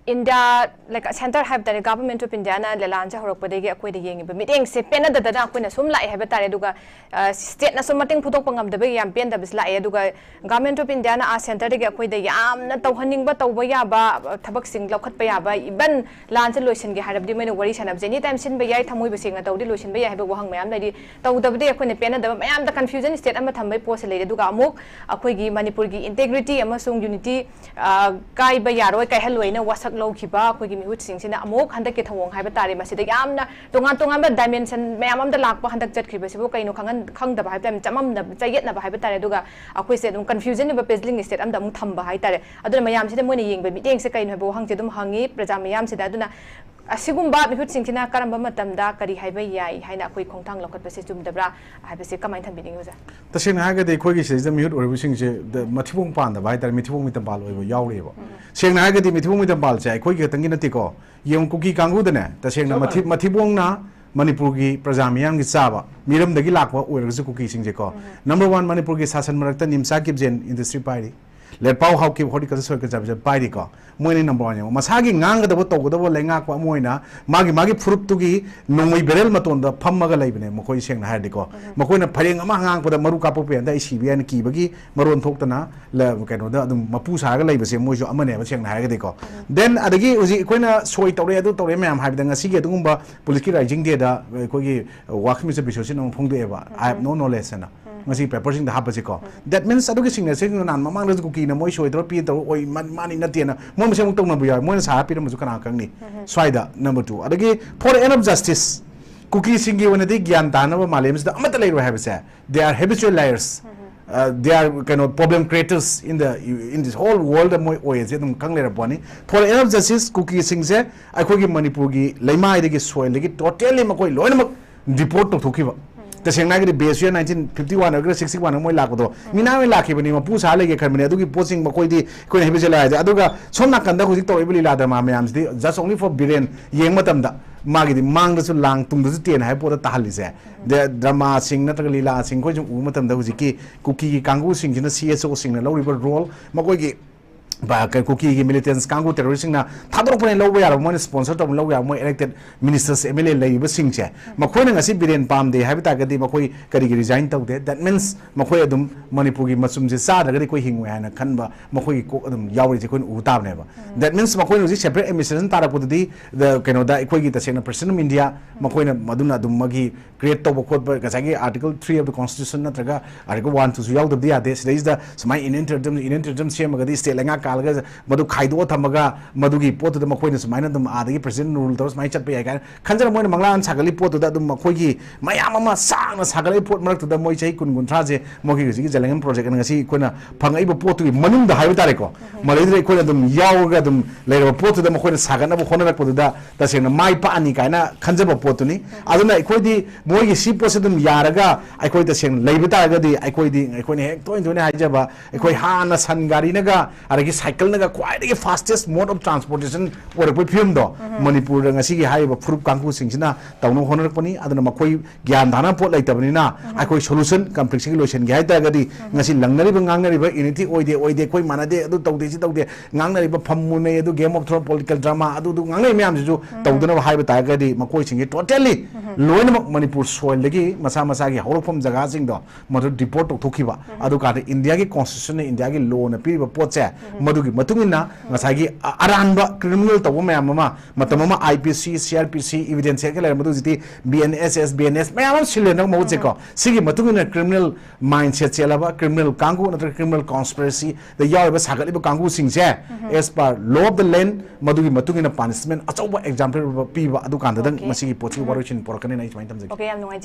India, like, centre ꯍꯥꯏꯕ ꯇꯥꯔꯦ, Government of Indiaꯅ ꯂꯦꯂꯥꯟꯁꯦ ꯍꯧꯔꯛꯄꯗꯒꯤ ꯑꯩꯈꯣꯏꯗ ꯌꯦꯡꯉꯤꯕ ꯃꯤꯠꯌꯦꯡꯁꯦ ꯄꯦꯟꯅꯗꯗꯅ ꯑꯩꯈꯣꯏꯅ ꯁꯨꯝ ꯂꯥꯛꯑꯦ ꯍꯥꯏꯕ ꯇꯥꯔꯦ꯫ ꯑꯗꯨꯒ, ꯑ, stateꯅ ꯁꯨꯝ ꯃꯇꯦꯡ ꯐꯨꯗꯣꯛꯄ ꯉꯝꯗꯕꯒꯤ ꯌꯥꯝ ꯄꯦꯟꯗꯕꯁꯨ ꯂꯥꯛꯑꯦ꯫ ꯑꯗꯨꯒ Government of Indiaꯅ ꯑꯥ centreꯗꯒꯤ ꯑꯩꯈꯣꯏꯗ ꯌꯥꯝꯅ ꯇꯧꯍꯟꯅꯤꯡꯕ, ꯇꯧꯕ ꯌꯥꯕ, ꯑ, ꯊꯕꯛꯁꯤꯡ ꯂꯧꯈꯠꯄ ꯌꯥꯕ, even ꯂꯥꯟꯁꯦ ꯂꯣꯏꯁꯤꯟꯒꯦ ꯍꯥꯏꯔꯕꯗꯤ ꯃꯣꯏꯅ ꯋꯥꯔꯤ ꯁꯥꯟꯅꯕꯁꯦ any time ꯁꯤꯟꯕ ꯌꯥꯏ, ꯊꯃꯣꯏꯕꯨ ꯁꯦꯡꯅ ꯇꯧꯔꯗꯤ ꯂꯣꯏꯁꯤꯟꯕ ꯌꯥꯏ ꯍꯥꯏꯕ ꯋꯥꯍꯪ ꯃꯌꯥꯝ ꯂꯩꯔꯤ꯫ ꯇꯧꯗꯕꯗꯤ ꯑꯩꯈꯣꯏꯅ ꯄꯦꯟꯅꯗꯕ ꯃꯌꯥꯝꯗ confusion state ꯑꯃ ꯊꯝꯕꯒꯤ ꯄꯣꯠꯁꯦ ꯂꯩꯔꯦ꯫ ꯑꯗꯨꯒ ꯑꯃꯨꯛ ꯑꯩꯈꯣꯏꯒꯤ ꯃꯅꯤꯄꯨꯔꯒꯤ integrity ꯑꯃꯁꯨꯡ unity, ꯑ, ꯀꯥꯏꯕ ꯌꯥꯔꯣꯏ, ꯀꯥꯏꯍꯜꯂꯣꯏꯅ ꯋꯥꯁꯛ ꯂꯧꯈꯤꯕ ꯑꯩꯈꯣꯏꯒꯤ ꯃꯤꯍꯨꯠꯁꯤꯡꯁꯤꯅ ꯑꯃꯨꯛ ꯍꯟꯗꯛꯀꯤ ꯊꯧꯑꯣꯡ ꯍꯥꯏꯕ ꯇꯥꯔꯦ, ꯃꯁꯤꯗ ꯌꯥꯝꯅ ꯇꯣꯉꯥꯟ ꯇꯣꯉꯥꯟꯕ dimension ꯃꯌꯥꯝ ꯑꯃꯗ ꯂꯥꯛꯄ ꯍꯟꯗꯛ ꯆꯠꯈ꯭ꯔꯤꯕꯁꯤꯕꯨ ꯀꯩꯅꯣ ꯈꯪꯍꯟ-, ꯈꯪꯗꯕ ꯍꯥꯏꯕ ꯇꯥꯔꯦ, ꯆꯃꯝꯅꯕ, ꯆꯌꯦꯠꯅꯕ ꯍꯥꯏꯕ ꯇꯥꯔꯦ꯫ ꯑꯗꯨꯒ ꯑꯩꯈꯣꯏꯁꯦ ꯑꯗꯨꯝ confusion ꯑꯣꯏꯕ, puzzling state ꯑꯃꯗ ꯑꯃꯨꯛ ꯊꯝꯕ ꯍꯥꯏ ꯇꯥꯔꯦ꯫ ꯑꯗꯨꯅ ꯃꯌꯥꯝꯁꯤꯗ ꯃꯣꯏꯅ ꯌꯦꯡꯕ ꯃꯤꯠꯌꯦꯡꯁꯦ ꯀꯩꯅꯣ ꯍꯥꯏꯕ ꯋꯥꯍꯪꯁꯦ ꯑꯗꯨꯝ ꯍꯪꯉꯤ ꯄ꯭ꯔꯖꯥ ꯃꯤꯌꯥꯝꯁꯤꯗ꯫ ꯑꯗꯨꯅ ꯑꯁꯤꯒꯨꯝꯕ ꯃꯤꯍꯨꯠꯁꯤꯡꯁꯤꯅ ꯀꯔꯝꯕ ꯃꯇꯝꯗ ꯀꯔꯤ ꯍꯥꯏꯕ ꯌꯥꯏ ꯍꯥꯏꯅ ꯑꯩꯈꯣꯏ ꯈꯣꯡꯊꯥꯡ ꯂꯧꯈꯠꯄꯁꯦ ꯆꯨꯝꯗꯕ꯭ꯔꯥ ꯍꯥꯏꯕꯁꯦ ꯀꯃꯥꯏꯅ ꯊꯝꯕꯤꯅꯤꯡꯉꯤ ꯑꯣꯖꯥ? ꯇꯁꯦꯡꯅ ꯍꯥꯏꯔꯒꯗꯤ ꯑꯩꯈꯣꯏꯒꯤ ꯁꯤꯗꯩꯁꯤꯗ ꯃꯤꯍꯨꯠ ꯑꯣꯏꯔꯤꯕꯁꯤꯡꯁꯦ ꯗ-, ꯃꯊꯤꯕꯣꯡ ꯄꯥꯟꯗꯕ ꯍꯥꯏ ꯇꯥꯔꯦ, ꯃꯤꯊꯤꯕꯣꯡ ꯃꯤꯇꯝꯄꯥꯜ ꯑꯣꯏꯕ ꯌꯥꯎꯔꯤꯑꯕ꯫ ꯁꯦꯡꯅ ꯍꯥꯏꯔꯒꯗꯤ ꯃꯤꯊꯤꯕꯣꯡ ꯃꯤꯇꯝꯄꯥꯜꯁꯦ ꯑꯩꯈꯣꯏꯒꯤ ꯈꯛꯇꯪꯒꯤ ꯅꯠꯇꯦꯀꯣ꯫ ꯌꯦꯡꯉꯨ, ꯀꯨꯀꯤ ꯀꯥꯡꯕꯨꯗꯅꯦ, ꯇꯁꯦꯡꯅ ꯆꯞ ꯃꯊꯤ-, ꯃꯥꯟꯅꯩ꯫ ꯃꯊꯤꯕꯣꯡꯅ ꯃꯅꯤꯄꯨꯔꯒꯤ ꯄ꯭ꯔꯖꯥ ꯃꯤꯌꯥꯝꯒꯤ ꯆꯥꯕ, ꯃꯤꯔꯝꯗꯒꯤ ꯂꯥꯛꯄ ꯑꯣꯏꯔꯒꯁꯨ ꯀꯨꯀꯤꯁꯤꯡꯁꯦꯀꯣ, number one, ꯃꯅꯤꯄꯨꯔꯒꯤ ꯁꯥꯁꯟ ꯃꯔꯛꯇ ꯅꯤꯝꯆꯥ ꯀꯤꯞꯖꯦꯟ industry ꯄꯥꯏꯔꯤ, ꯂꯦꯠꯄꯥꯎ ꯍꯥꯎꯀꯤꯞ horticulture ꯁꯣꯏ ꯀꯟꯖꯥꯔꯕꯦꯁꯟ ꯄꯥꯏꯔꯤꯀꯣ꯫ ꯃꯣꯏꯅ number one ꯌꯦꯡꯉꯣ, ꯃꯁꯥꯒꯤ ꯉꯥꯡꯒꯗꯕ ꯇꯧꯒꯗꯕ ꯂꯩꯉꯥꯛꯄ ꯑꯃ ꯑꯣꯏꯅ ꯃꯥꯒꯤ, ꯃꯥꯒꯤ ꯐꯨꯔꯨꯞꯇꯨꯒꯤ ꯅꯣꯡꯃꯩ ꯕꯦꯔꯦꯜ ꯃꯇꯣꯟꯗ ꯐꯝꯃꯒ ꯂꯩꯕꯅꯦ ꯃꯈꯣꯏ, ꯁꯦꯡꯅ ꯍꯥꯏꯔꯗꯤꯀꯣ꯫ ꯃꯈꯣꯏꯅ ꯐꯩꯔꯦꯡ ꯑꯃ ꯉꯥꯡꯉꯛꯄꯗ ꯃꯔꯨ ꯀꯥꯞꯄꯛꯄ ꯌꯥꯗ ꯑꯩ ꯁꯤꯕ ꯌꯥꯏꯅ ꯀꯤꯕꯒꯤ ꯃꯔꯣꯟ ꯊꯣꯛꯇꯅ ꯂ-, ꯀꯩꯅꯣꯗ ꯑꯗꯨꯝ ꯃꯄꯨ ꯁꯥꯔꯒ ꯂꯩꯕꯁꯦ ꯃꯣꯏꯁꯨ ꯑꯃꯅꯦꯕ, ꯁꯦꯡꯅ ꯍꯥꯏꯔꯒꯗꯤꯀꯣ꯫ Then ꯑꯗꯒꯤ ꯍꯧꯖꯤꯛ ꯑꯩꯈꯣꯏꯅ ꯁꯣꯏ ꯇꯧꯔꯦ, ꯑꯗꯨ ꯇꯧꯔꯦ ꯃꯌꯥꯝ ꯍꯥꯏꯕꯗ ꯉꯁꯤꯒꯤ ꯑꯗꯨꯒꯨꯝꯕ ꯄꯨꯂꯤꯁꯀꯤ rising dayꯗ ꯑꯩꯈꯣꯏꯒꯤ ꯋꯥꯀꯤꯡ ꯃꯤꯁꯇꯔ ꯕꯤꯁꯣꯁꯤꯅ ꯑꯃꯨꯛ ꯐꯣꯡꯗꯣꯛꯑꯦꯕ, "I have no knowledge" ꯍꯥꯏꯅ꯫ ꯉꯁꯤ ꯄꯦꯄꯔꯁꯤꯡꯗ ꯍꯥꯞꯄꯁꯤꯀꯣ꯫ That means ꯑꯗꯨꯒꯤ signature ꯅꯍꯥꯟ ꯃꯃꯥꯡꯗꯁꯨ ꯀꯨꯀꯤꯅ ꯃꯣꯏ ꯁꯣꯏꯗ꯭ꯔꯣ ꯄꯤ ꯇꯧꯔ ꯑꯣꯏ ꯃꯥ-, ꯃꯥꯅꯤ ꯅꯠꯇꯦꯅ ꯃꯣꯏ ꯃꯁꯦꯟ ꯑꯃꯨꯛ ꯇꯧꯅꯕ ꯌꯥꯎꯋꯦ꯫ ꯃꯣꯏꯅ ꯁꯥꯔ ꯄꯤꯔꯝꯕꯁꯨ ꯀꯅꯥ ꯈꯪꯅꯤ? ꯁ꯭ꯋꯥꯏꯗ number two꯫ ꯑꯗꯒꯤ for the end of justice, ꯀꯨꯀꯤꯁꯤꯡꯒꯤ ꯑꯣꯏꯅꯗꯤ ꯒ꯭ꯌꯥꯟ ꯇꯥꯅꯕ ꯃꯥꯂꯦꯝꯁꯤꯗ ꯑꯃꯠꯇ ꯂꯩꯔꯣꯏ ꯍꯥꯏꯕꯁꯦ, they are habitual liars꯫ Uh, they are, ꯀꯩꯅꯣ, problem creators in the, in this whole world ꯃꯣꯏ ꯑꯣꯏ ꯑꯁꯤ ꯑꯗꯨꯝ ꯈꯪ ꯂꯩꯔꯕ ꯄꯣꯠꯅꯤ꯫ For the end of justice, ꯀꯨꯀꯤꯁꯤꯡꯁꯦ ꯑꯩꯈꯣꯏꯒꯤ ꯃꯅꯤꯄꯨꯔꯒꯤ ꯂꯩꯃꯥꯏꯗꯒꯤ, soilꯗꯒꯤ totally ꯃꯈꯣꯏ ꯂꯣꯏꯅꯃꯛ deport ꯇꯧꯊꯣꯛꯈꯤꯕ꯫ ꯇꯁꯦꯡꯅ ꯍꯥꯏꯔꯒꯗꯤ base year nineteen fifty one ꯑꯣꯏꯒꯦꯔꯥ sixty one ꯃꯣꯏ ꯂꯥꯛꯄꯗꯣ ꯃꯤꯅꯥꯃꯤ ꯂꯥꯛꯈꯤꯕꯅꯤ, ꯃꯄꯨ ꯁꯥ ꯂꯩꯒꯦ ꯈꯟꯕꯅꯤ꯫ ꯑꯗꯨꯒꯤ ꯄꯣꯠꯁꯤꯡ ꯃꯈꯣꯏꯗꯤ ꯑꯩꯈꯣꯏꯅ habitual ꯍꯥꯏꯗꯤ꯫ ꯑꯗꯨꯒ ꯁꯣꯝ ꯅꯥꯀꯟꯗ ꯍꯧꯖꯤꯛ ꯇꯧꯔꯛꯏꯕ ꯂꯤꯂꯥ ꯗ꯭ꯔꯃꯥ ꯃꯌꯥꯝꯁꯤꯗꯤ just only for ꯕꯤꯔꯦꯟ ꯌꯦꯡꯕ ꯃꯇꯝꯗ ꯃꯥꯒꯤꯗꯤ ꯃꯥꯡꯗꯁꯨ ꯂꯥꯡ, ꯇꯨꯡꯗꯁꯨ ꯇꯦꯟ ꯍꯥꯏꯕ ꯄꯣꯠꯇ ꯇꯥꯍꯜꯂꯤꯁꯦ꯫ ꯗ-, ꯗ꯭ꯔꯃꯥꯁꯤꯡ ꯅꯠꯇ꯭ꯔꯒ ꯂꯤꯂꯥꯁꯤꯡ ꯑꯩꯈꯣꯏ ꯁꯨꯝ ꯎꯕ ꯃꯇꯝꯗ ꯍꯧꯖꯤꯛꯀꯤ ꯀꯨꯀꯤꯒꯤ ꯀꯥꯡꯕꯨꯁꯤꯡꯁꯤꯅ, C S Oꯁꯤꯡꯅ ꯂꯧꯔꯤꯕ role, ꯃꯈꯣꯏꯒꯤ ꯕ-, ꯀ-, ꯀꯨꯀꯤꯒꯤ militants ꯀꯥꯡꯕꯨ terroristꯁꯤꯡꯅ ꯊꯥꯗꯣꯔꯛꯄꯅꯦ, ꯂꯧꯕ ꯌꯥꯔꯕ, ꯃꯣꯏꯅ sponsor ꯇꯧꯕ ꯂꯧꯕ ꯌꯥꯔꯕ, ꯃꯣꯏ elected ministers, M L A ꯂꯩꯔꯤꯕꯁꯤꯡꯁꯦ, ꯃꯈꯣꯏꯅ ꯉꯁꯤ ꯕꯤꯔꯦꯟ ꯄꯥꯝꯗꯦ ꯍꯥꯏꯕ ꯇꯥꯔꯒꯗꯤ ꯃꯈꯣꯏ ꯀꯔꯤꯒꯤ resign ꯇꯧꯗꯦ? That means ꯃꯈꯣꯏ ꯑꯗꯨꯝ ꯃꯅꯤꯄꯨꯔꯒꯤ ꯃꯆꯨꯝꯁꯦ ꯆꯥꯗ꯭ꯔꯒꯗꯤ ꯑꯩꯈꯣꯏ ꯍꯤꯡꯉꯣꯏ ꯍꯥꯏꯅ ꯈꯟꯕ ꯃꯈꯣꯏꯒꯤ ꯀꯣꯛ ꯑꯗꯨꯝ ꯌꯥꯎꯔꯤꯁꯦ ꯑꯩꯈꯣꯏꯅ ꯎꯕ ꯇꯥꯕꯅꯦꯕ꯫ That means ꯃꯈꯣꯏꯅ ꯍꯧꯖꯤꯛ separate administration ꯇꯥꯔꯛꯄꯗꯗꯤ, the, ꯀꯩꯅꯣꯗ, ꯑꯩꯈꯣꯏꯒꯤ ꯇꯁꯦꯡꯅ President of India ꯃꯈꯣꯏꯅ ꯃꯗꯨꯅ ꯑꯗꯨꯝ ꯃꯥꯒꯤ create ꯇꯧꯕ ꯈꯣꯠꯄ, ꯉꯁꯥꯏꯒꯤ Article three of the Constitution ꯅꯠꯇ꯭ꯔꯒ Article one twoꯁꯨ ꯌꯥꯎꯗꯕꯗꯤ ꯌꯥꯗꯦ꯫ ꯁꯤꯗꯩꯁꯤꯗ ꯁꯨꯃꯥꯏꯅ Union Territory, Union Territory ꯁꯦꯝꯃꯒꯗꯤ state ꯂꯩꯉꯥꯛ ꯁꯥꯜꯂꯒ ꯃꯗꯨ ꯈꯥꯏꯗꯣꯛꯑ ꯊꯝꯃꯒ ꯃꯗꯨꯒꯤ ꯄꯣꯠꯇꯨꯗ ꯃꯈꯣꯏꯅ ꯁꯨꯃꯥꯏꯅ ꯑꯗꯨꯝ ꯑꯥꯗꯒꯤ president rule ꯇꯧꯔ ꯁꯨꯃꯥꯏꯅ ꯆꯠꯄ ꯌꯥꯏ ꯀꯥꯏꯅ ꯈꯟꯖꯅ ꯃꯣꯏꯅ ꯃꯪꯂꯥꯟ ꯁꯥꯒꯠꯂꯤ ꯄꯣꯠꯇꯨꯗ ꯑꯗꯨꯝ ꯃꯈꯣꯏꯒꯤ ꯃꯌꯥꯝ ꯑꯃ ꯁꯥꯡꯅ ꯁꯥꯒꯠꯂꯛꯏ ꯄꯣꯠ ꯃꯔꯛꯇꯨꯗ ꯃꯣꯏ ꯆꯍꯤ ꯀꯨꯟ ꯀꯨꯟꯊ꯭ꯔꯥꯁꯦ ꯃꯣꯏꯒꯤ ꯍꯧꯖꯤꯛꯀꯤ ꯖꯂꯦꯡꯉꯝ project ꯑꯅ ꯉꯁꯤ ꯑꯩꯈꯣꯏꯅ ꯐꯪꯉꯛꯏꯕ ꯄꯣꯠꯇꯨꯒꯤ ꯃꯅꯨꯡꯗ ꯍꯥꯏꯕ ꯇꯥꯔꯦꯀꯣ, ꯃꯗꯩꯗꯨꯗ ꯑꯩꯈꯣꯏꯅ ꯑꯗꯨꯝ ꯌꯥꯎꯔꯒ ꯑꯗꯨꯝ ꯂꯩꯔꯕ ꯄꯣꯠꯇꯨꯗ ꯃꯈꯣꯏꯅ ꯁꯥꯒꯠꯅꯕ ꯍꯣꯠꯅꯔꯛꯄꯗꯨꯗ ꯇꯁꯦꯡꯅ ꯃꯥꯏ ꯄꯥꯛꯑꯅꯤ ꯀꯥꯏꯅ ꯈꯟꯖꯕ ꯄꯣꯠꯇꯨꯅꯤ꯫ ꯑꯗꯨꯅ ꯑꯩꯈꯣꯏꯗꯤ ꯃꯣꯏꯒꯤ ꯁꯤ ꯄꯣꯠꯁꯤ ꯑꯗꯨꯝ ꯌꯥꯔꯒ ꯑꯩꯈꯣꯏ ꯇꯁꯦꯡꯅ ꯂꯩꯕ ꯇꯥꯔꯒꯗꯤ ꯑꯩꯈꯣꯏꯗꯤ, ꯑꯩꯈꯣꯏꯅ ꯍꯦꯛ ꯇꯣꯏꯅ ꯇꯣꯏꯅ ꯍꯥꯏꯖꯕ, ꯑꯩꯈꯣꯏ ꯍꯥꯟꯅ ꯁꯟ ꯒꯥꯔꯤꯅꯒ ꯑꯗꯒꯤ ꯁꯥꯏꯀꯜꯅꯒ ꯈ꯭ꯋꯥꯏꯗꯒꯤ fastest mode of transportation ꯑꯣꯏꯔꯛꯄꯒꯤ ꯐꯤꯕꯝꯗꯣ ꯃꯅꯤꯄꯨꯔꯗ ꯉꯁꯤꯒꯤ ꯍꯥꯏꯔꯤꯕ ꯐꯨꯔꯨꯞ ꯀꯥꯡꯕꯨꯁꯤꯡꯁꯤꯅ ꯇꯧꯅꯕ ꯍꯣꯠꯅꯔꯛꯄꯅꯤ꯫ ꯑꯗꯨꯅ ꯃꯈꯣꯏ ꯒ꯭ꯌꯥꯟ ꯇꯥꯅꯕ ꯄꯣꯠ ꯂꯩꯇꯕꯅꯤꯅ ꯑꯩꯈꯣꯏ solution conflict ꯁꯤꯒꯤ ꯂꯣꯏꯁꯤꯟꯒꯦ ꯍꯥꯏ ꯇꯥꯔꯒꯗꯤ ꯉꯁꯤ ꯂꯪꯅꯔꯤꯕ ꯉꯥꯡꯅꯔꯤꯕ unity ꯑꯣꯏꯗꯦ, ꯑꯣꯏꯗꯦ, ꯑꯩꯈꯣꯏ ꯃꯥꯟꯅꯗꯦ, ꯑꯗꯨ ꯇꯧꯗꯦ, ꯁꯤ ꯇꯧꯗꯦ, ꯉꯥꯡꯅꯔꯤꯕ ꯐꯝ ꯃꯨꯟꯅꯩ, ꯑꯗꯨ Game of Thrones political drama ꯑꯗꯨꯗꯨ ꯉꯥꯡꯅꯔꯤ ꯃꯌꯥꯝꯁꯤꯁꯨ ꯇꯧꯗꯅꯕ ꯍꯥꯏꯕ ꯇꯥꯔꯒꯗꯤ ꯃꯈꯣꯏꯁꯤꯡꯁꯤ totally ꯂꯣꯏꯅꯃꯛ ꯃꯅꯤꯄꯨꯔ soil ꯗꯒꯤ ꯃꯁꯥ ꯃꯁꯥꯒꯤ ꯍꯧꯔꯛꯐꯝ ꯖꯒꯥꯁꯤꯡꯗꯣ ꯃꯗꯨ deport ꯇꯧꯊꯣꯛꯈꯤꯕ꯫ ꯑꯗꯨꯀꯥꯟꯗ India ꯒꯤ constitution ꯅ, India ꯒꯤ law ꯅ ꯄꯤꯔꯤꯕ ꯄꯣꯠꯁꯦ ꯃꯗꯨꯒꯤ ꯃꯇꯨꯡ ꯏꯟꯅ ꯉꯁꯥꯏꯒꯤ ꯑ-, ꯑꯔꯥꯟꯕ criminal ꯇꯧꯕ ꯃꯌꯥꯝ ꯑꯃ ꯃꯇꯝ ꯑꯃ I P C, C R P C, Evidence Act ꯀ ꯂꯩꯔꯝꯕ ꯑꯗꯨ ꯍꯧꯖꯤꯛꯇꯤ B N S S, B N S ꯃꯌꯥꯝ ꯑꯃ ꯁꯤꯜꯂꯦꯅ ꯃꯍꯨꯠꯁꯦꯀꯣ꯫ ꯁꯤꯒꯤ ꯃꯇꯨꯡ ꯏꯟꯅ criminal mindset ꯆꯦꯜꯂꯕ criminal ꯀꯥꯡꯕꯨ ꯅꯠꯇ꯭ꯔꯒ criminal conspiracy ꯗ ꯌꯥꯎꯔꯤꯕ ꯁꯥꯒꯠꯂꯤꯕ ꯀꯥꯡꯕꯨꯁꯤꯡꯁꯦ as per law of the land ꯃꯗꯨꯒꯤ ꯃꯇꯨꯡ ꯏꯟꯅ punishment ꯑꯆꯧꯕ example ꯄꯤꯕ ꯑꯗꯨꯀꯥꯟꯗꯗꯪ Okay. ꯃꯁꯤꯒꯤ ꯄꯣꯠꯁꯤꯒꯤ ꯋꯥꯔꯣꯏꯁꯤꯟ ꯄꯨꯔꯛꯀꯅꯤꯅ ꯑꯩ ꯁꯨꯃꯥꯏꯅ ꯊꯝꯖꯒꯦ꯫ Okay, ꯌꯥꯝ ꯅꯨꯡꯉꯥꯏꯖꯔꯦ꯫